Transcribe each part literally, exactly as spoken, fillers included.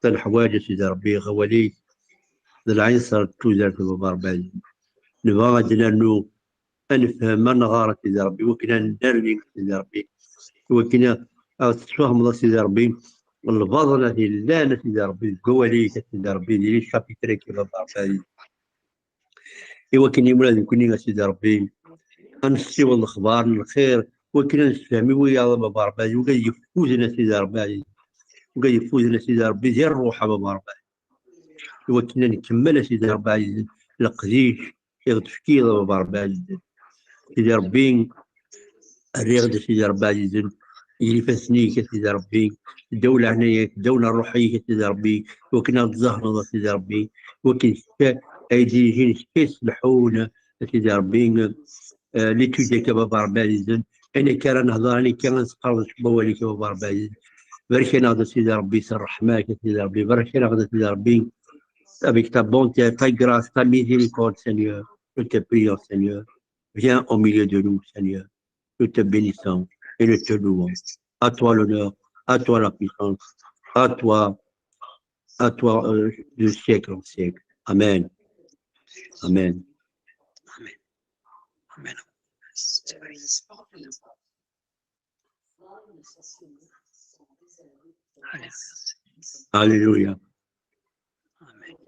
Neḥwaǧ, a Sidi Ṛebbi, awal-ik d lɛinṣer n tudert, a Baba Ṛebbi. Nebɣa ad d-nernu, ad nefhem, ad nɣer, a Sidi Ṛebbi, iwakken ad nnerni, a Sidi Ṛebbi, iwakken ad ɣ-tessfehmeḍ, a Sidi Ṛebbi, lbaḍna yellan, a Sidi Ṛebbi, deg wawal-ik, a Sidi Ṛebbi, di les chapitres-agi, a Baba Ṛebbi. Iwakken imula d nekkni, a Sidi Ṛebbi, ad nessiweḍ lexbar n lxir, iwakken ad nessefhem i wiyaḍ, a Baba Ṛebbi, wid ad yeffuden, a Sidi Ṛebbi, wid ad yeffuden, a Sidi Ṛebbi, di ṛṛuḥ, a Baba Ṛebbi, iwakken ad nkemmel, a Sidi Ṛebbi, leqdic i ɣ-d-tefkiḍ, a Baba Ṛebbi. Sidi Ṛebbi, rriɣ-d, a Sidi Ṛebbi ɛzizen, gar ifassen-ik, a Sidi Ṛebbi, ddaw leɛnaya-k, ddaw n ṛṛuḥ-ik, a Sidi Ṛebbi, iwakken ad tẓehreḍ, a Sidi Ṛebbi, iwakken kečč ay d-yejin, kečč ay yesselḥun, a Sidi Ṛebbi, eh, l'étude-agi, a Baba Ṛebbi ɛzizen, ayen akka ara nehder, ayen akka ara nesqerdec n wawal-ik, a Baba Ṛebbi ɛzizen. Barek-aneɣ-d, a Sidi Ṛebbi, s ṛṛeḥma-k, a Sidi Ṛebbi, barek-aneɣ-d, a Sidi Ṛebbi, avec ta bonté, ta grâce, ta miséricorde, Seigneur. Nous te prions, Seigneur. Viens au milieu de nous, Seigneur. Nous te bénissons et nous te louons. À toi l'honneur, à toi la puissance, à toi, à toi, euh, de siècle en siècle. Amen. Amen. Amen. Amen. Alléluia. Amen.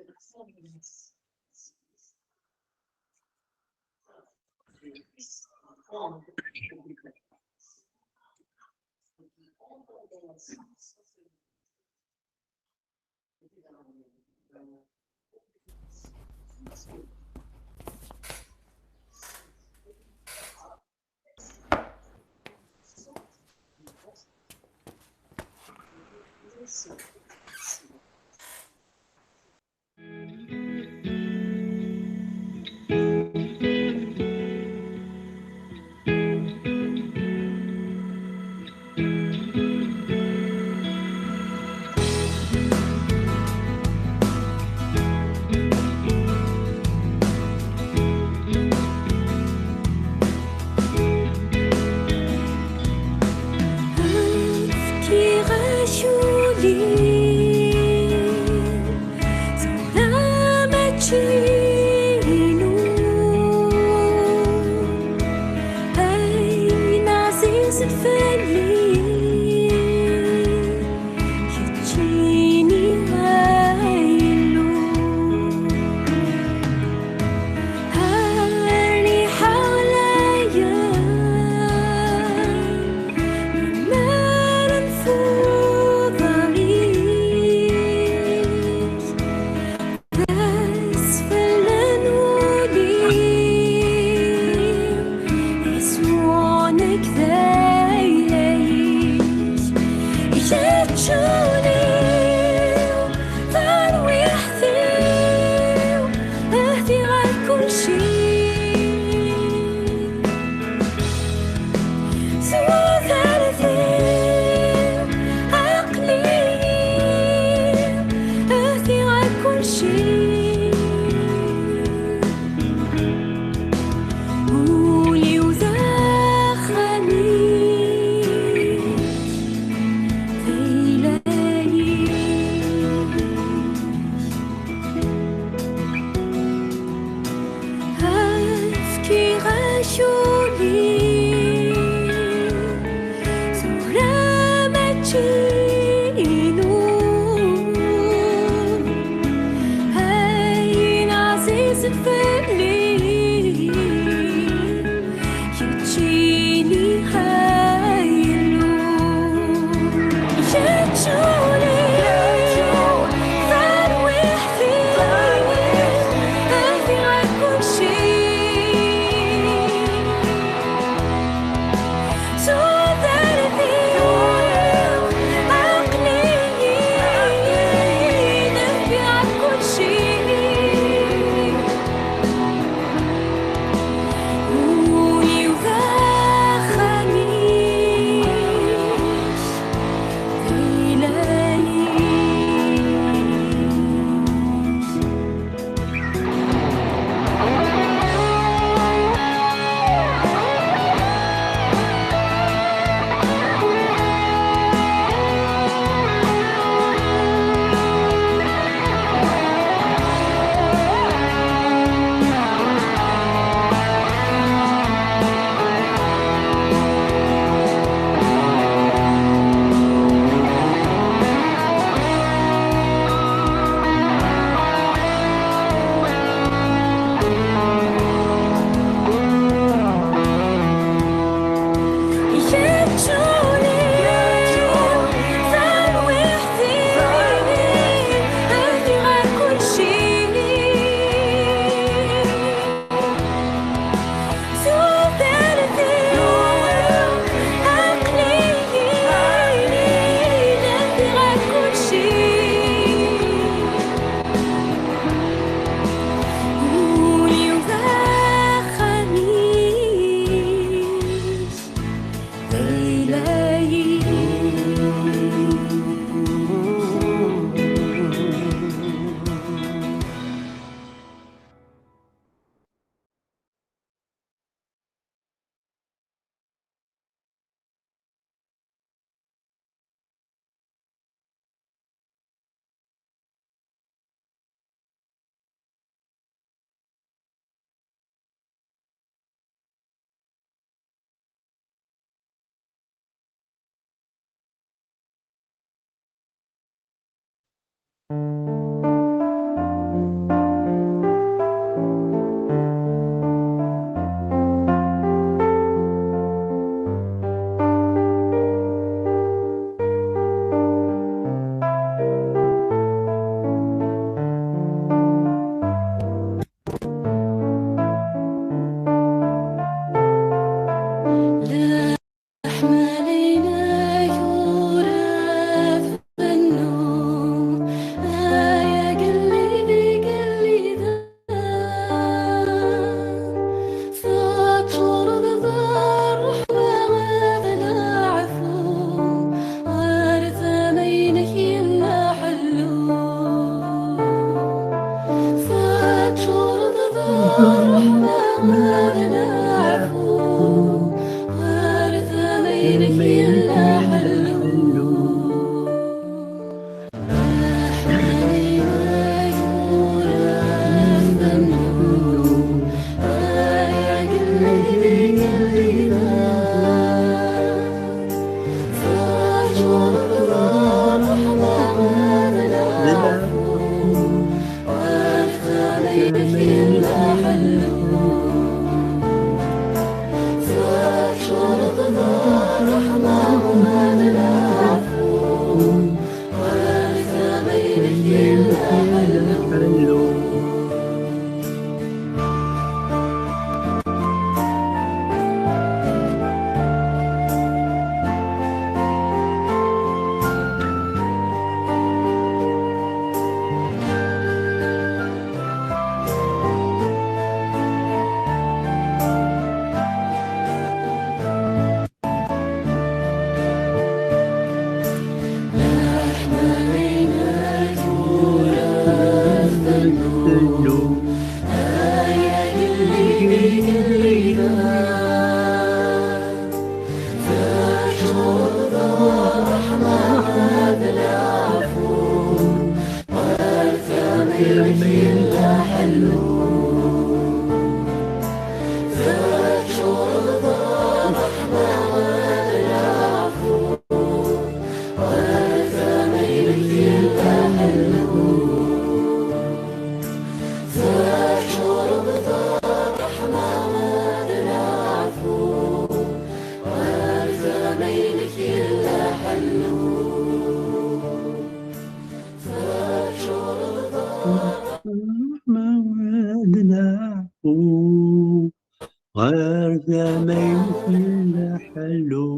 Ɣer tama-inek yella ḥellu.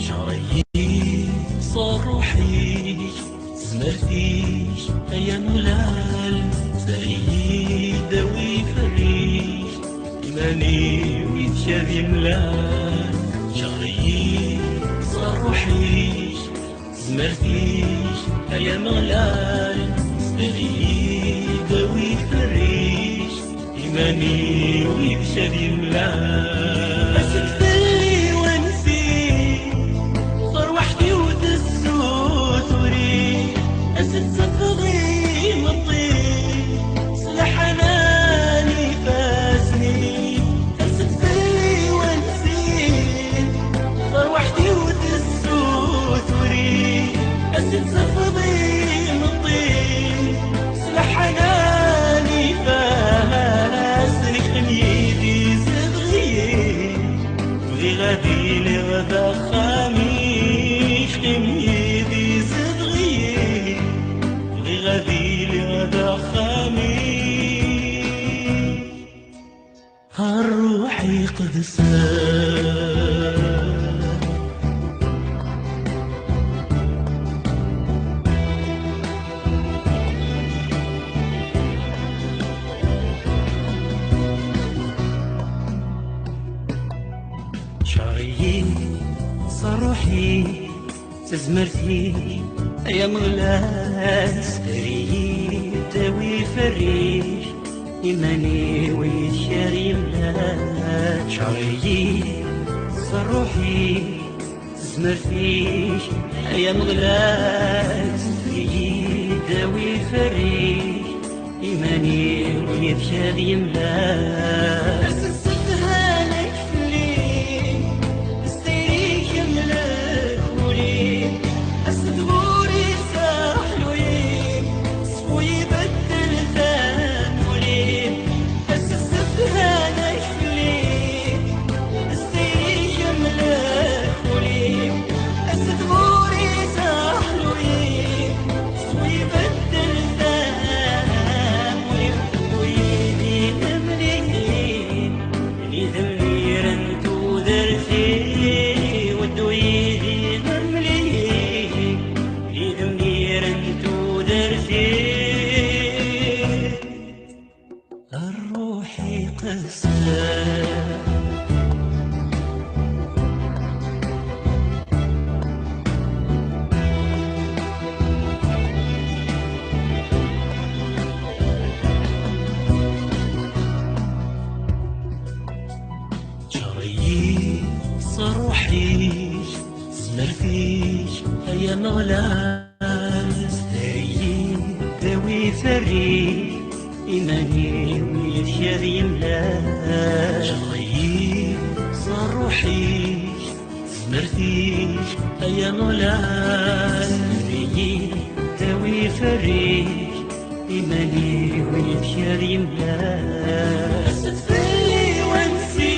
Ǧer-iyi s ṛṛuḥ-ik, s tezmert-ik, ay Ameɣlal, zder-iyi-d, awi iferr-ik, iman-iw yid-k ad imlal. Ǧer-iyi s ṛṛuḥ-ik, s tezmert-ik, ay Ameɣlal, zder-iyi-d, awi iferr-ik, iman-iw yid-k ad imlal. As-d fell-i wansi, tarwiḥt-iw tessutur-i, as-d tafeḍ imeṭṭi, s leḥnan ifassen-ik. As-d fell-i wansi, tarwiḥt-iw tessutur-i, as-d tafeḍ imeṭṭi, s leḥnan ifassen-ik. Qqim yid-i, zedɣ-iyi, bɣiɣ ad iliɣ d axxam-ik. Qqim yid-i, zedɣ-iyi, bɣiɣ ad iliɣ d axxam-ik. A Ṛṛuḥ Iqedsen. Ǧer-iyi s ṛṛuḥ-ik, s tezmert-ik, ay Ameɣlal, sder-iyi-d, awi iferr-ik, iman-iw yid-k ad imlal. Ǧer-iyi s ṛṛuḥ-ik, s tezmert-ik, ay Ameɣlal, sder-iyi-d, awi iferr-ik, iman-iw yid-k ad imlal. As-d ssedhan-ik fell-i, s tayri-k imlek ul-iw, as-d ɣur-i s aḥluli, ṣfu ibeddel tamuli. As-d ssedhan-ik fell-i, s tayri-k imlek ul-iw, as-d ɣur-i s aḥluli, ṣfu ibeddel tamuli. Wid yid-i nemlil, lidem n tudert-iw, ddu yid-i nemlil, lidem n tudert-iw. A Ṛṛuḥ Iqedsen. Ǧer-iyi s ṛṛuḥ-ik, s tezmert-ik, ay Ameɣlal, sder-iyi-d, awi iferr-ik, iman-iw yid-k ad imlal. Ǧer-iyi s ṛṛuḥ-ik, s tezmert-ik, ay Ameɣlal, sder-iyi-d, awi iferr-ik, iman-iw yid-k ad imlal. As-d fell-i wansi,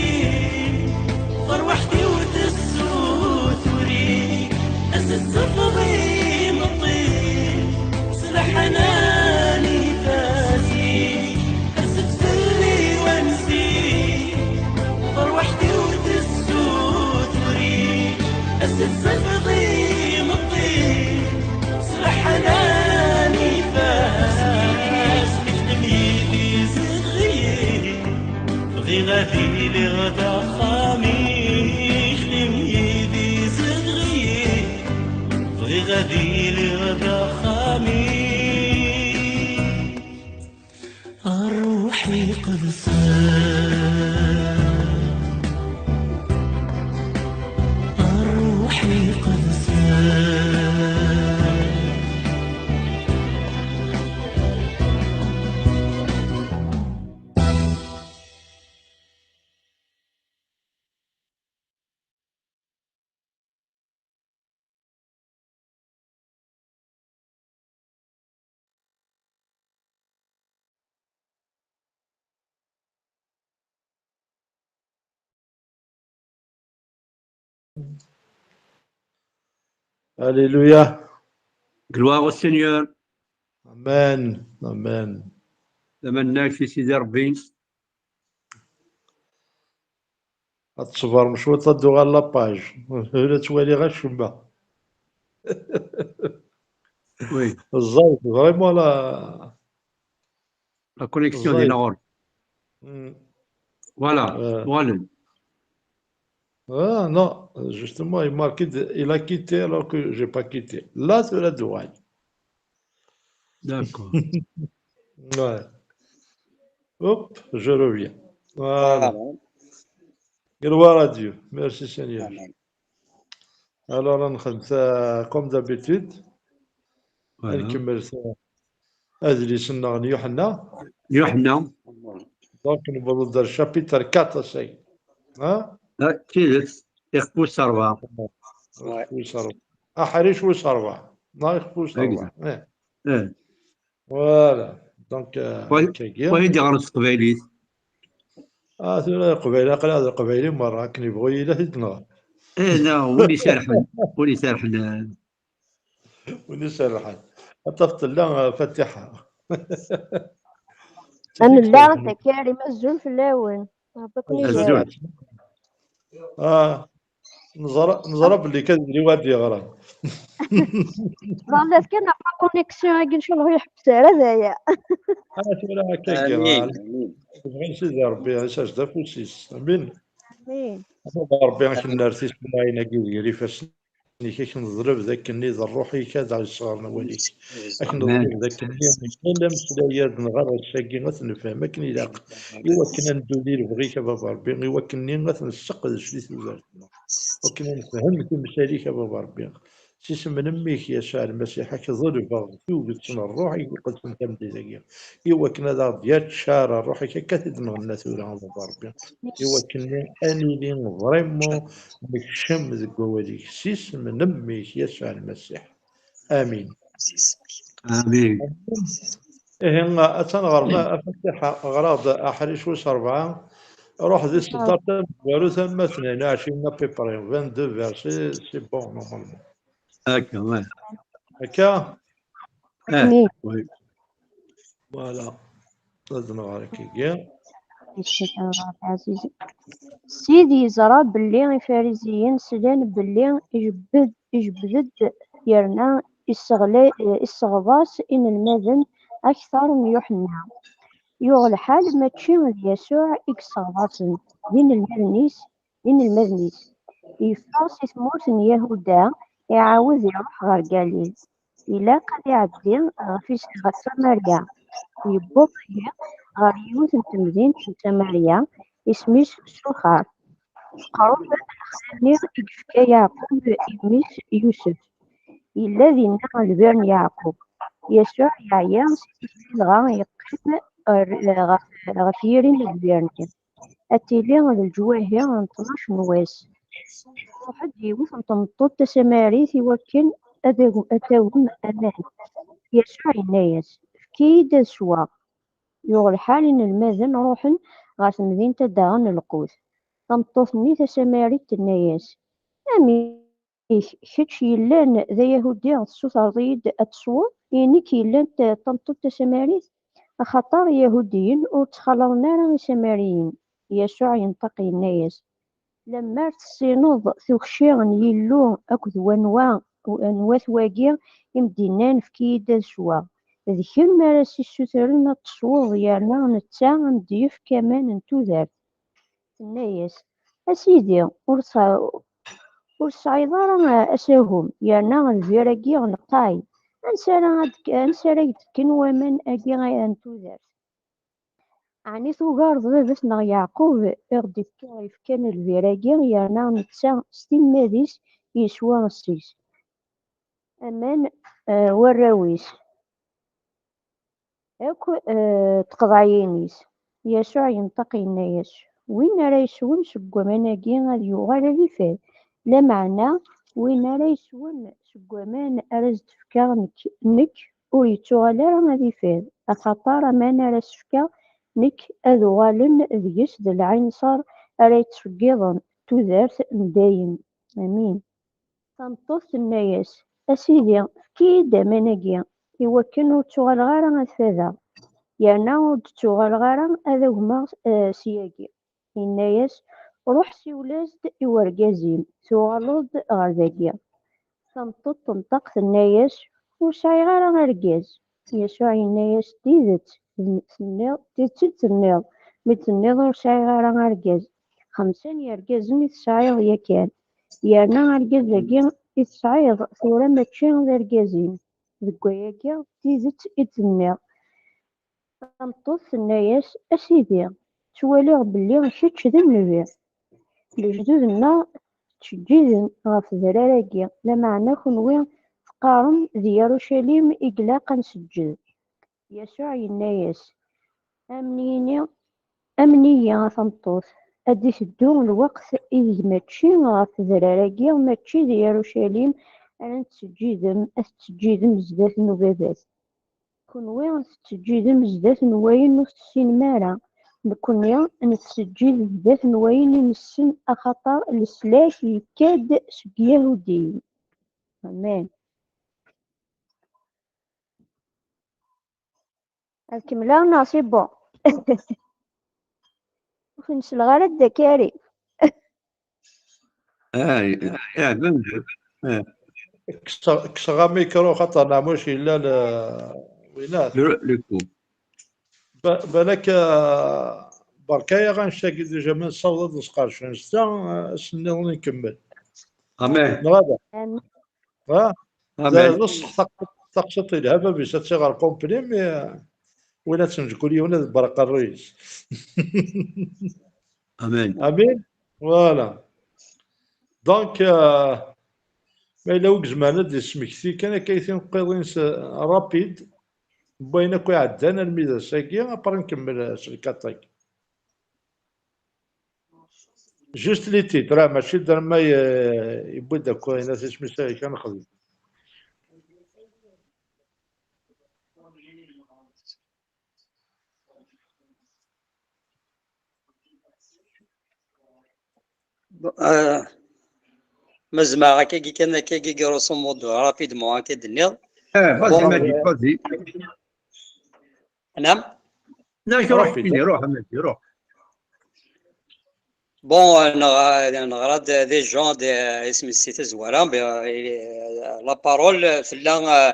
tarwiḥt-iw tessutur-i, as-d tafeḍ imeṭṭi, s leḥnan ifassen-ik. As-d fell-i wansi, tarwiḥt-iw tessutur-i, as-d tafeḍ imeṭṭi, s leḥnan ifassen-ik. Qqim yid-i, zedɣ-iyi, bɣiɣ ad iliɣ d axxam-ik. Qqim yid-i, zedɣ-iyi, bɣiɣ ad iliɣ d axxam Alléluia. Gloire au Seigneur. Amen. Amen. Laman-nnek si Sidi Rebbi. Ad tṣebrem cwiṭ ad d-tuɣal la page. Ur la ttwaliɣ acemma. Oui. Ẓẓayet, vraiment la. La connexion est énorme. Hmm. Voilà. Euh. Voilà. Ah non, justement, il marque, il a quitté alors que j'ai pas quitté. Là, c'est la douane. D'accord. Ouais. Hop, je reviens. Voilà. Voilà. Gloire à Dieu. Merci Seigneur. Amen. Alors, on fait ça comme d'habitude. Voilà. Nkemmel s-, adlis-nneɣ n Yuḥenna. Yuḥenna. Donc, newweḍ-d ar chapitre quatre, ass-agi. Ha? Ah, d tidet. Ixef wis ṛebɛa. Ouais. Wis ṛebɛa. Aḥric wis ṛebɛa. Neɣ ixef wis ṛebɛa. Exact. Eh. Eh. Voilà. Donc, euh, Ouais. akkagi. Wa i d-yeɣren s teqbaylit. Ah, tura Leqbayel, aql-aɣ d Leqbayel merra, akken yebɣu yili ad t-id-nɣer. Eh, non, win iserḥen. Win iserḥen. Win iserḥen. Ad tafeḍ tella, uh, Fatiḥa. Amella, Takari, mazul fell-awen. Rebbi ken-ibarek. Azul. Ah, neẓra, neẓra belli kan d liwad yeɣran. Ẓallat kan ɣef la connexion-agi, ncallah ur yeḥbes ara d aya. Ah, tura akkagi. Amin. Ah, Amin. bɣan Sidi Rebbi, isers-d afus-is. Amin. Amin. Ama d Rebbi, ad k-nerr tismaɛin-agi gar ifassen-ik, ad k-neḍleb d akken-nni d ṛṛuḥ-ik ad aɣ-yesɣerren awal-ik. Ad k-neḍleb d akken-nni mkul ameslay ad nɣer ass-agi ad t-nefhem akken ilaq, i wakken ad neddu di lebɣi-k a Baba Ṛebbi, i wakken-nni ad t-nesseqdec di tudert-nneɣ, wakken ad nefhem timsal-ik a Baba Ṛebbi. S isem n mmi-k Yasuɛ Lmasiḥ, ad k-ḍelbeɣ tuget n ṛṛuḥ-ik iqedsen tameddit-agi, i wakken ad aɣ-d-yaččar ṛṛuḥ-ik akka ad t-id-nɣenna tura a Baba Ṛebbi, i wakken ad nili vraiment nekcem deg wawal-ik, s isem n mmi-k Yasuɛ Lmasiḥ. Amin. Amin. Ihi, attan ɣer Fatiḥa, ɣer-aɣ-d aḥric wis ṛebɛa, ruḥ di ṣṣeddart tamezwarut, am ma tnin u ɛecrin à peu près, vingt-deux versets, c'est bon, normalement. Akka, ouais. Akka? Eh, Amin. oui. Voilà. Ad nɣer akkagi. Sid yeẓra belli Ifariziyen slan belli ijebbed, ijebbed-d yerna isseɣla-, isseɣḍas inelmaden akter n Yuḥenna. Yuɣ lḥal mačči d Yasuɛ i yesseɣḍasen, d inelmaden-is, d inelmaden-is. Yeffeɣ si tmurt n Yahuda, iɛawed iruḥ ɣer Galil. Ilaq ad iɛeddi ɣef is-, ɣef Samarya. Yewweḍ ihi ɣer yiwet n temdint n Samarya, isem-is Suxar. Teqreb lexla-nni i yefka Yeɛqub i mmi-s Yusef. Yella dinna lbir n Yeɛqub. Yasuɛ yeɛya si tikli dɣa yeqqim ɣer, ɣef, ɣef yiri n lbir-nni. Ad tili d leǧwahi n tnac n wass. Truḥ-d yiwet n tmeṭṭut tasamarit i wakken ad ag-, ad tagem aman. Yasuɛ yenna-yas, efk-iyi-d ad sweɣ. Yuɣ lḥal inelmaden ruḥen ɣer temdint ad d-aɣen lqut. Tameṭṭut-nni tasamarit tenna-yas, amek, kečč yellan d ayahudi tessutreḍ-iyi-d ad tesweḍ, i nekk yellan d tameṭṭut tasamarit? Axaṭer Iyahudiyen ur ttxalaḍen ara Isamariyen. Yasuɛ yenṭeq yenna-yas, lemmer tessineḍ tukci n Yillu akked wanwa, anwa-t wagi i m-d-innan efk-iyi-d ad sweɣ? D kemm ara s-issutren ad tesweḍ, yerna netta a m-d-yefk aman n tudert. Tenna-yas, a Sidi, ur tesɛi-, ur tesɛiḍ ara asagem, yerna lbir-agi lqay. Ansi ara ad-, ansi ara k-d-fken waman-agi n tudert? Ɛni tugareḍ baba-tneɣ Yeɛqub i ɣ-d-ifka-, ifkan lbir-agi, yerna netta s timmad-is yeswa s-is aman, eh, warraw-is akk, eh, tqeḍɛiyin-is? Yasuɛ yenṭeq yenna-yas, win ara yeswen seg waman-agi ad yuɣal ad ifad. Lameɛna win ara yeswen seg waman ara s-d-fkeɣ nekk, nekk, ur yettuɣal ara ad ifad, axaṭer aman ara s-fkeɣ nekk ad uɣalen deg-s d lɛinṣer ara yettfeggiḍen tudert n dayem. Amin. Tameṭṭut tenna-yas: "A Sidi, efk-iyi-d aman-agi, iwakken ur ttuɣaleɣ ara ad fadeɣ, yerna ur d-ttuɣaleɣ ara ad agmeɣ, eh, syagi." Yenna-yas: "Ruḥ siwel-as-d i urgaz-im, tuɣaleḍ-d ɣer dagi." Tameṭṭut tenṭeq tenna-yas: "Ur sɛiɣ ara argaz." Yasuɛ yenna-yas: "D tidet tenniḍ, d tidet i d-tenniḍ, mi d-tenniḍ ur sɛiɣ ara argaz. Xemsa n yergazen i tesɛiḍ yakan, yerna argaz-agi i tesɛiḍ tura mačči d argaz-im. Deg wayagi d tidet i d-tenniḍ." Tameṭṭut tenna-yas: "A Sidi, ttwaliɣ belli kečč d nnbi. Lejdud-nneɣ ttseǧǧiden ɣef udrar-agi, lameɛna kenwi teqqarem d Yarucalim i ilaq ad nseǧǧed." Yasuɛ yenna-yas: "Amen-iyi, amen-iyi a tameṭṭut, ad d-iteddu lweqt ideg mačči ɣef udrar-agi, mačči d Yarucalim ara nettseǧǧidem, ad tettseǧǧidem zdat n ubabat. Kenwi tettseǧǧidem zdat n wayen ur tessinem ara. Nekkni nettseǧǧid zdat n wayen i nessen, axaṭer leslak yekka-d seg Yahudiyen." Amen. Ad kemmleɣ neɣ c'est bon? Ur ten-selleɣ ara Dda Karim. Ah, ah, ben, ah, Kkseɣ kkseɣ amikru xaṭer Naɛmuc yella le winat. le, le coup. Ba- Balak ah, berka-yaɣ annect-agi déjà ma nessaweḍ ad nesqerc annect-a, ah, ass nniḍen nkemmel. Amen. Neɣ ala? Amin. Ha? Amen. D ṣṣeḥ taq- taqsiṭ yelha bab-is ad tiɣer complet, mais ah, win ad tenǧekkul yiwen ad iberreq ṛṛuy-is. Amen. Amin. Voilà. Donc, euh, ma yella ur yezmir ad d-yesmekti kan akka i tineqqiḍin s rapide, n wayen akk iɛeddan armi d ass-agi, après nkemmel, euh, s lkaṭ-agi. Juste les titres, ah, mačči d arma ye- yewwi-d akk ayen at isem-is kan xdem. Euh, ma zemreɣ akkagi kan, akkagi grosso modo, rapidement akka d-nniɣ. Eh, vas-y, Bon, Majid, euh, vas-y. Naam. Non, je Ruḥ, ruḥ, fini, ruḥ, Majid, ruḥ. Bon, euh, neɣ- neɣra-d des gens, des isem-is si tazwara, ben, euh, la parole tella, euh,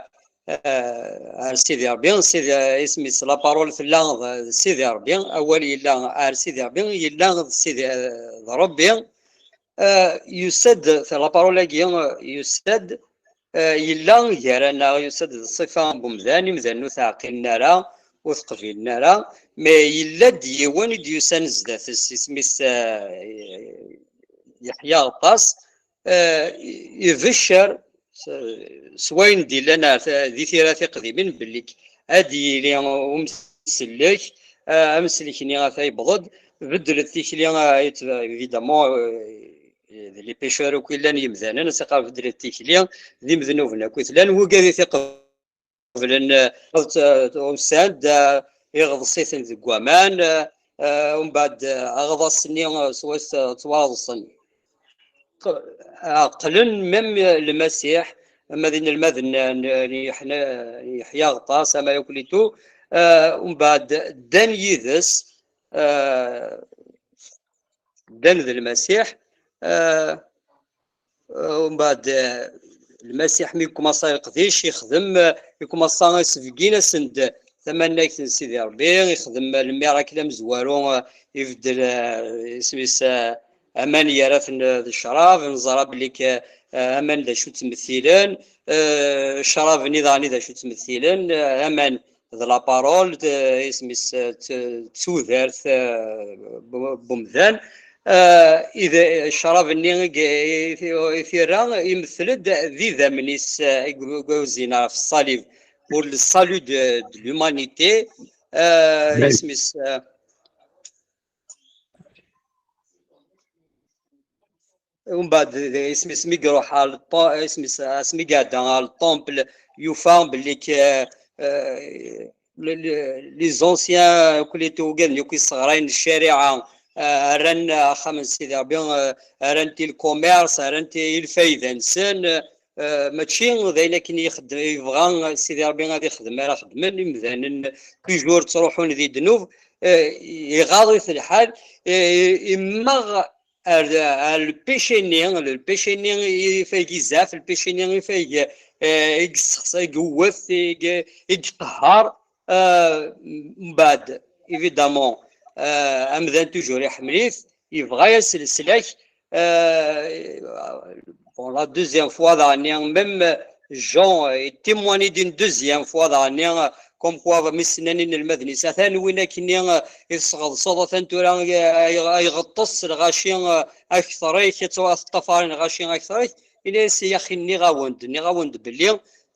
euh, ar Sidi Rebbi, Sidi, isem-is la parole tella d Sidi Rebbi, awal yella ar Sidi Rebbi, yella d Sidi, euh, d Rebbi. Euh, yusa-d, la parole-agi, euh, yusa-d, euh, yella gar-aneɣ, yusa-d d ṣṣifa n wemdan, imdanen ur t-ɛqilen ara, ur t-qbilen ara, mais yella-d yiwen i d-yusan zdat-s, isem-is, euh, yeḥya aṭas, euh, ibeccer s, s wayen d-illan ar ta- di tira tiqdimin, belli k- ad d-yili umsellek, euh, amsellek-nni ata yewweḍ-d, beddlet tikli, euh, évidemment, euh, d les pécheurs akk i llan yemdanen, ad s-iqqar beddlet tikli, d imednuben akk i t-llan, wigad i t-iqeblen, eh, usan-d, eh, iɣḍes-iten deg waman, eh, eh, umbeɛd, eh, aɣḍas-nni, eh, swayes, eh, ttwaɣḍsen. Ɛeqlen même, eh, Lmasiḥ, ama d inelmaden n, n, n Yeḥna- n Yeḥya Aɣeṭṭas, ama yakk litu, eh, umbeɛd ddan yid-s, eh, ddan d Lmasiḥ, eh, eh, umbeɛd, eh, Lmasiḥ mi yekmaṣa leqdic, ixdem, eh, yekmaṣa isbeggen-asen-d tamannagt n Sidi Ṛebbi, ixdem lmirakl amezwaru, eh, ibeddel, eh, isem-is, eh, aman yerra-ten d ccrab, neẓra belli k-, eh, aman d acu ttmettilen, eh, ccrab-nni daɣen d acu ttmettilen, eh, aman d la parole, d, isem-is, eh, d, d tudert, eh, bu- bumdan. Eh, id- ccrab-nni i g- i t- i t-irra, imettel-d d idammen-is, eh, i g- i gawzin ɣef ṣṣalib, pour le salut de, de l'humanité. Eh, Amen. Isem-is, eh, Umbeɛd, d- isem-is mi iruḥ ɣer le tem- isem-is asmi iɛedda ɣer le temple, yufa belli k- eh, le- le- les anciens, akk les ugaden akk yesseɣrayen ccariɛa, eh, rran axxam n Sidi Ṛebbi, eh, rran-t i lkumirs, rran-t i lfayda-nsen, eh, mačči d ayen akken i yexdem, yebɣa Sidi Ṛebbi ad ixdem ara xedmen imdanen, toujours ttruḥun di ddnub, eh, iɣaḍ-it lḥal, eh, immeɣ ar, ar lpici-nni, lpici-nni i fayeg izaf, lpici-nni i fayeg, eh, i yessexṣa, i yewwet, i, i, i iqehher, eh, mbeɛd, évidemment, eh, amdan toujours iḥemmel-it, yebɣa-yas leslak, eh, bon, la deuxième fois daɣenni, même Jean est témoigné d'une deuxième fois daɣenni, comme quoi mi s-nnan inelmaden-is, atan win akkenni, eh, i tesɣeḍseḍ, atan tura, eh, ay, ay ɣeṭṭes lɣaci, eh, akter-ik, ad teṭṭafaren lɣaci akter-ik, ini-as, yaxi, nniɣ-awen-d, nniɣ-awen-d belli,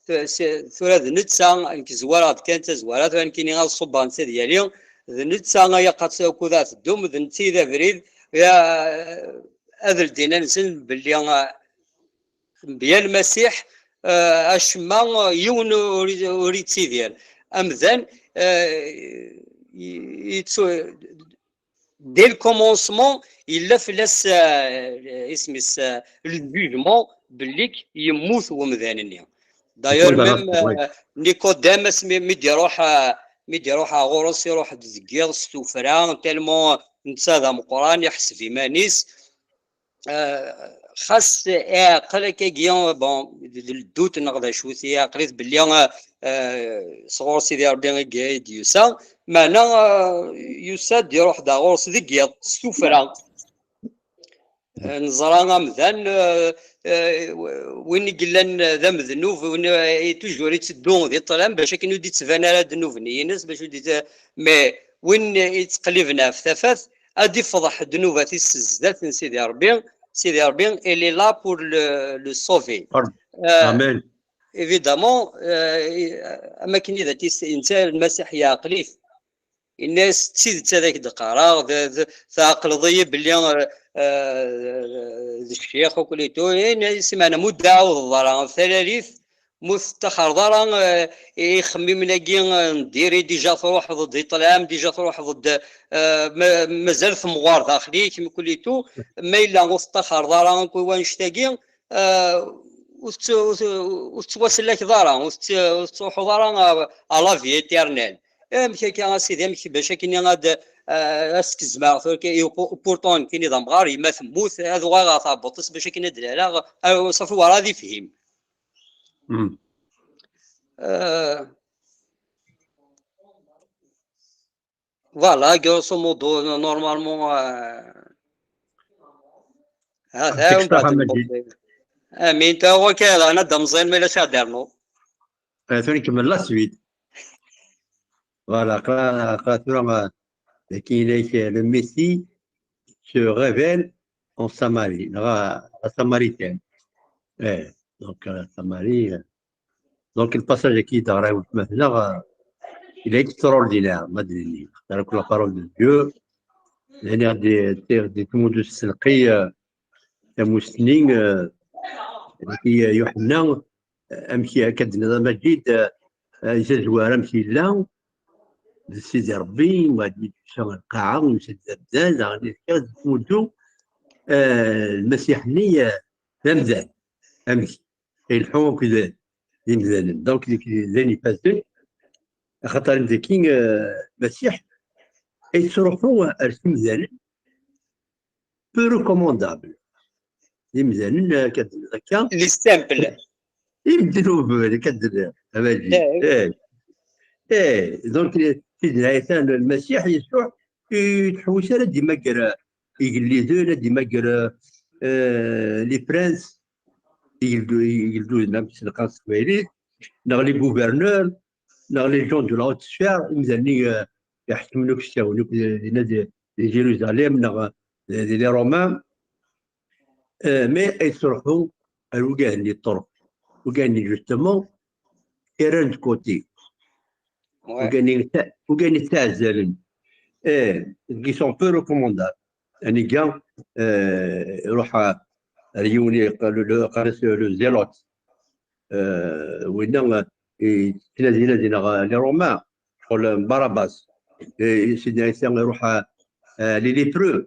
t-, s-, tura d netta, nekk zwareɣ-d kan tazwara, tura nekkini ad ṣubbeɣ netta ad yali, d netta ay aqatt akud ad teddum, d netta i d abrid, ya, ad ldin ansen belli, eh, mebla Lmasiḥ, eh, acemma, eh, yiwen ur, ur yettidir. Amdan, eh, y-, yettu-, dès le commencement, yella fell-as, eh, isem-is, eh, le jugement, belli yemmut wemdan-nni. D'ailleurs, même, eh, Nicodème, asmi, mi d-iruḥ, eh, mi d-iruḥ ɣur-s, iruḥ-d deg yiḍ s tuffra, tellement netta d ameqqran, iḥseb iman-is, eh, xas iɛqel akkagi, bon, d, d ldut neɣ d acu-t, iɛqel-it belli, eh, sɣur Sidi Ṛebbi i d-, i d-yusa, meɛna, eh, yusa-d, iruḥ-d ɣur-s deg yiḍ, s tuffra. Eh, neẓra amdan, eh, eh, win i yellan d amednub, win, eh, toujours yetteddu di ṭṭlam, bac akken ur d-ittban ara ddnub-nni-ines, bac ur d-itt-, mais win yettqelliben ɣef tafat, ad ifḍeḥ ddnubat-is s zdat n Sidi Ṛebbi. Sidi Ṛebbi, il est là pour le, le sauver. Amen. Eh, évidemment, eh, am akken i d at-, netta Lmasiḥ yeɛqel-it. Yenna-yas, d tidet ad ak-d-qqareɣ, d, d, tɛeqleḍ-iyi belli, eh, eh, d ccix, akk litu. Yenna-yas, meɛna mu d-ɛawdeḍ ara talalit, mu tettaxreḍ ara, eh, ixemmimen-agi, eh, n diri, déjà truḥeḍ-d i ṭṭlam, déjà truḥeḍ-d, eh, ma-, mazal temɣar daxel-ik, mkul itu, ma yella ur tettaxreḍ ara akk i wanect-agi, eh, ur tett-, ur t-, ur tettwasellakeḍ ara, ur tett-, ur tettruḥuḍ ara à, à la vie éternelle. Amek akka, a Sidi, amek bac akken ad, eh, ad s-kezmeɣ tura, i, pourtant nekkini d amɣar, yemma temmut, ad uɣaleɣ ɣer tɛebbuḍt-is bac akken ad d-laleɣ, eh, ṣafi werɛad ifhim. Eh, voilà, grosso modo, normalement, eh, hada, yeɛṭik ṣṣeḥḥa, Majid. Amin, ta wakal, ana d amẓiyan, ma yella ad d-ternuḍ. Eh, tura nkemmel la suite. Voilà, aql-, aql-, tura, eh, dagi, le Messie se révèle en Samarie, neɣ la Samaritaine. Eh, donc, eh, Samarie, eh, donc, le passage-agi d-teɣra weltma-tneɣ, eh, il est extraordinaire, ma d-nini. C'est-à-dire que la parole de Dieu, d, d, d tmuddu s tselqi, eh, tamusni, eh, i Yuḥenna, eh, amek akka d-nniḍ a Majid, eh, eh, tazwara amek yella, d Sidi Ṛebbi, wa d-yusa ɣer lqaɛa, yusa-d d amdan, daɣen yefka-d tmuddu, eh, Lmasiḥ-nni, eh, d amdan. Amek? Ileḥḥu akked d imdanen. Donc, d, d ayen ifazen, axaṭer dagi, eh, Lmasiḥ yettruḥu ar timdanin, peu recommandable. D imdanen, eh, akka d-, akka. Les simples. Imednuben, akka d-, a Majid. Eh. Eh. Eh, donc, eh, Sidna Ɛisa, Lmasiḥ, Yasuɛ, ur yettḥewwis ara ad d-imagger, eh, igelliden, ad d-imagger, eh, les princes, igeldu-, igelduden, am s-nqqar s teqbaylit, neɣ les gouverneurs, neɣ les gens de la haute sphère, imdanen i, eh, iḥekmen akk s ttawen, akk di, dinna di, di Jérusalem, neɣ, eh, di les Romains. Eh, mais ay yettruḥu ar wigad-nni ṭṭerf, wigad-nni justement, rran de côté. Ouais. Wigad-nni ta-, wigad-nni ttaɛzalen. Eh, qui sont peu recommandables. Anigga, eh, iruḥ a-, ar yiwen i yeqqar-, le, le, yeqqar-as le zélote. Eh, winna, eh, yettnadi, nadi neɣ les Romains, ccɣel Barabas. Eh, Sidna Ɛisa iruḥ a, a les lépreux.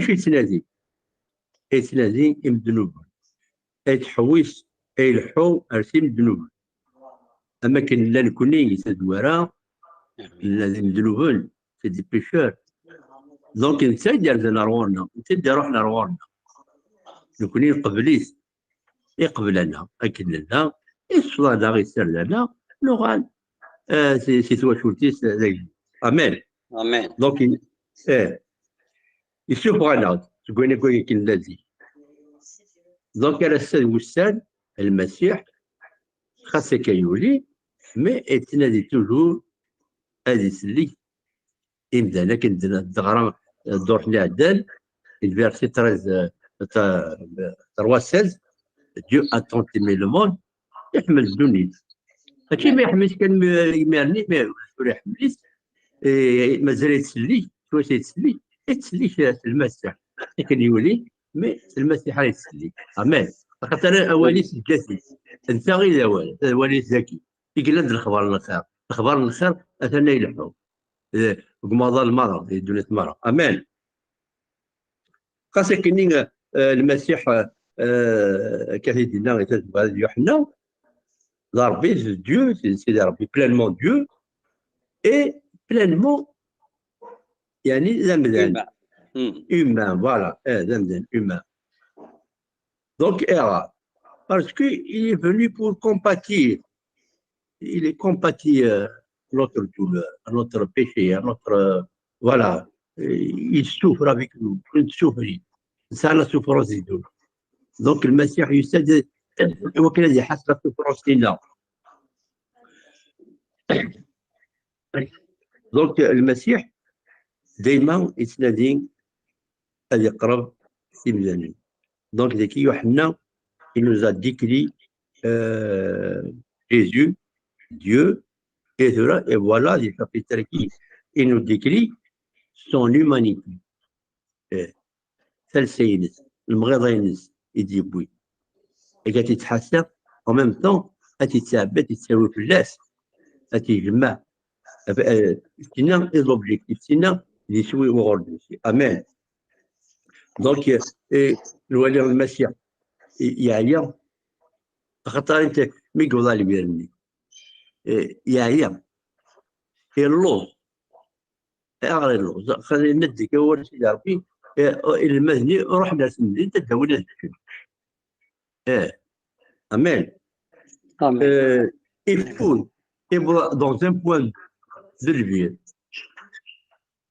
acu yettnadi? Yettnadi imednuben. Ay tḥewwis, ay ileḥḥu ar timednuben. Am akken nella nekni di tazwara, nella d imednuben, c'est des pécheurs. Donc, netta i d-yerzan ar ɣur-neɣ, netta i d-iruḥen ar ɣur-neɣ. Nekni nqebl-it, iqbel-aneɣ akken nella, iṣfed-aneɣ, isard-aneɣ, nuɣal, eh, si, si twacult-is, eh, d agdud. Amen. Amen. Donc, il, eh, issufeɣ-aneɣ-d seg wayen akk akken nella zik. Donc, ar ass-a d wussan, Lmasiḥ, xas akka yuli, mais yettnadi toujours ad isellek imdanen. Akken d-, d-ɣra, eh, ddurt-nni iɛeddan, le verset treize, eh, ta-, trois seize, Dieu attend aimé le monde, iḥemmel ddunit. Mačči ma iḥemmel kan mi, imir-nni, mais ur iḥemmel-it, eh, mazal yettsellik, tura yettsellik. yettsellik s Lmasiḥ. Akken yuli, mais s Lmasiḥ ara yettsellik. Amen. Axaṭer awal-is yeǧǧa-t-id. Netta i d awal, d awal-is dagi. I yellan d lexbar n lxir. Lexbar n lxir atan a ileḥḥu. Eh, deg umaḍal merra, di ddunit merra. Amen. Xas akkenni, eh, Lmasiḥ, eh, akka i d-yenna i tazwara d Yuḥenna, d Ṛebbi, d Dieu, d Sidi Ṛebbi, pleinement Dieu, et pleinement, yani, d amdan. Humain. Hmm. Humain, voilà, eh, d amdan, humain. Donc, erreur. Parce qu'il est venu pour compatir. Il est compatir, euh, notre douleur, notre péché, notre, euh, voilà. Et il souffre avec nous, il souffre. C'est la souffrance du douleur. Donc, Lmasiḥ yusa-d i wakken ad iḥass la souffrance-nneɣ. Donc, Lmasiḥ dayma yettnadi ad iqreb s imdanen. Donc, daki Yuḥenna, il nous a décrit, euh, Jésus, Dieu, et tura, et voilà, di chapitre-agi, il nous décrit son humanité. Eh, talsa-ines, lemɣiḍa-ines i d-yewwi. Akka ad t-ittḥasab, en même temps, ad t-ittɛebbi, ad t-ittawi fell-as, ad t-ijmeɛ. Af-, eh, Tinna i d l'objectif, tinna d iswi uɣurdu. Amen. Donc, eh, eh, nwali Lmasiḥ, eh, yeɛya, axaṭer inte mi yewweḍ ɣer lbir-nni, eh, yeɛya, yelluẓ. Ayɣer illuẓ? Xali, yenna-d deg awal Sidi Ṛebbi, eh, inelmaden-nni ruḥen ar temdint ad d-awin ad ččen. Eh, amen. Amen. Eh, ifud, ifud dans un point de lbir.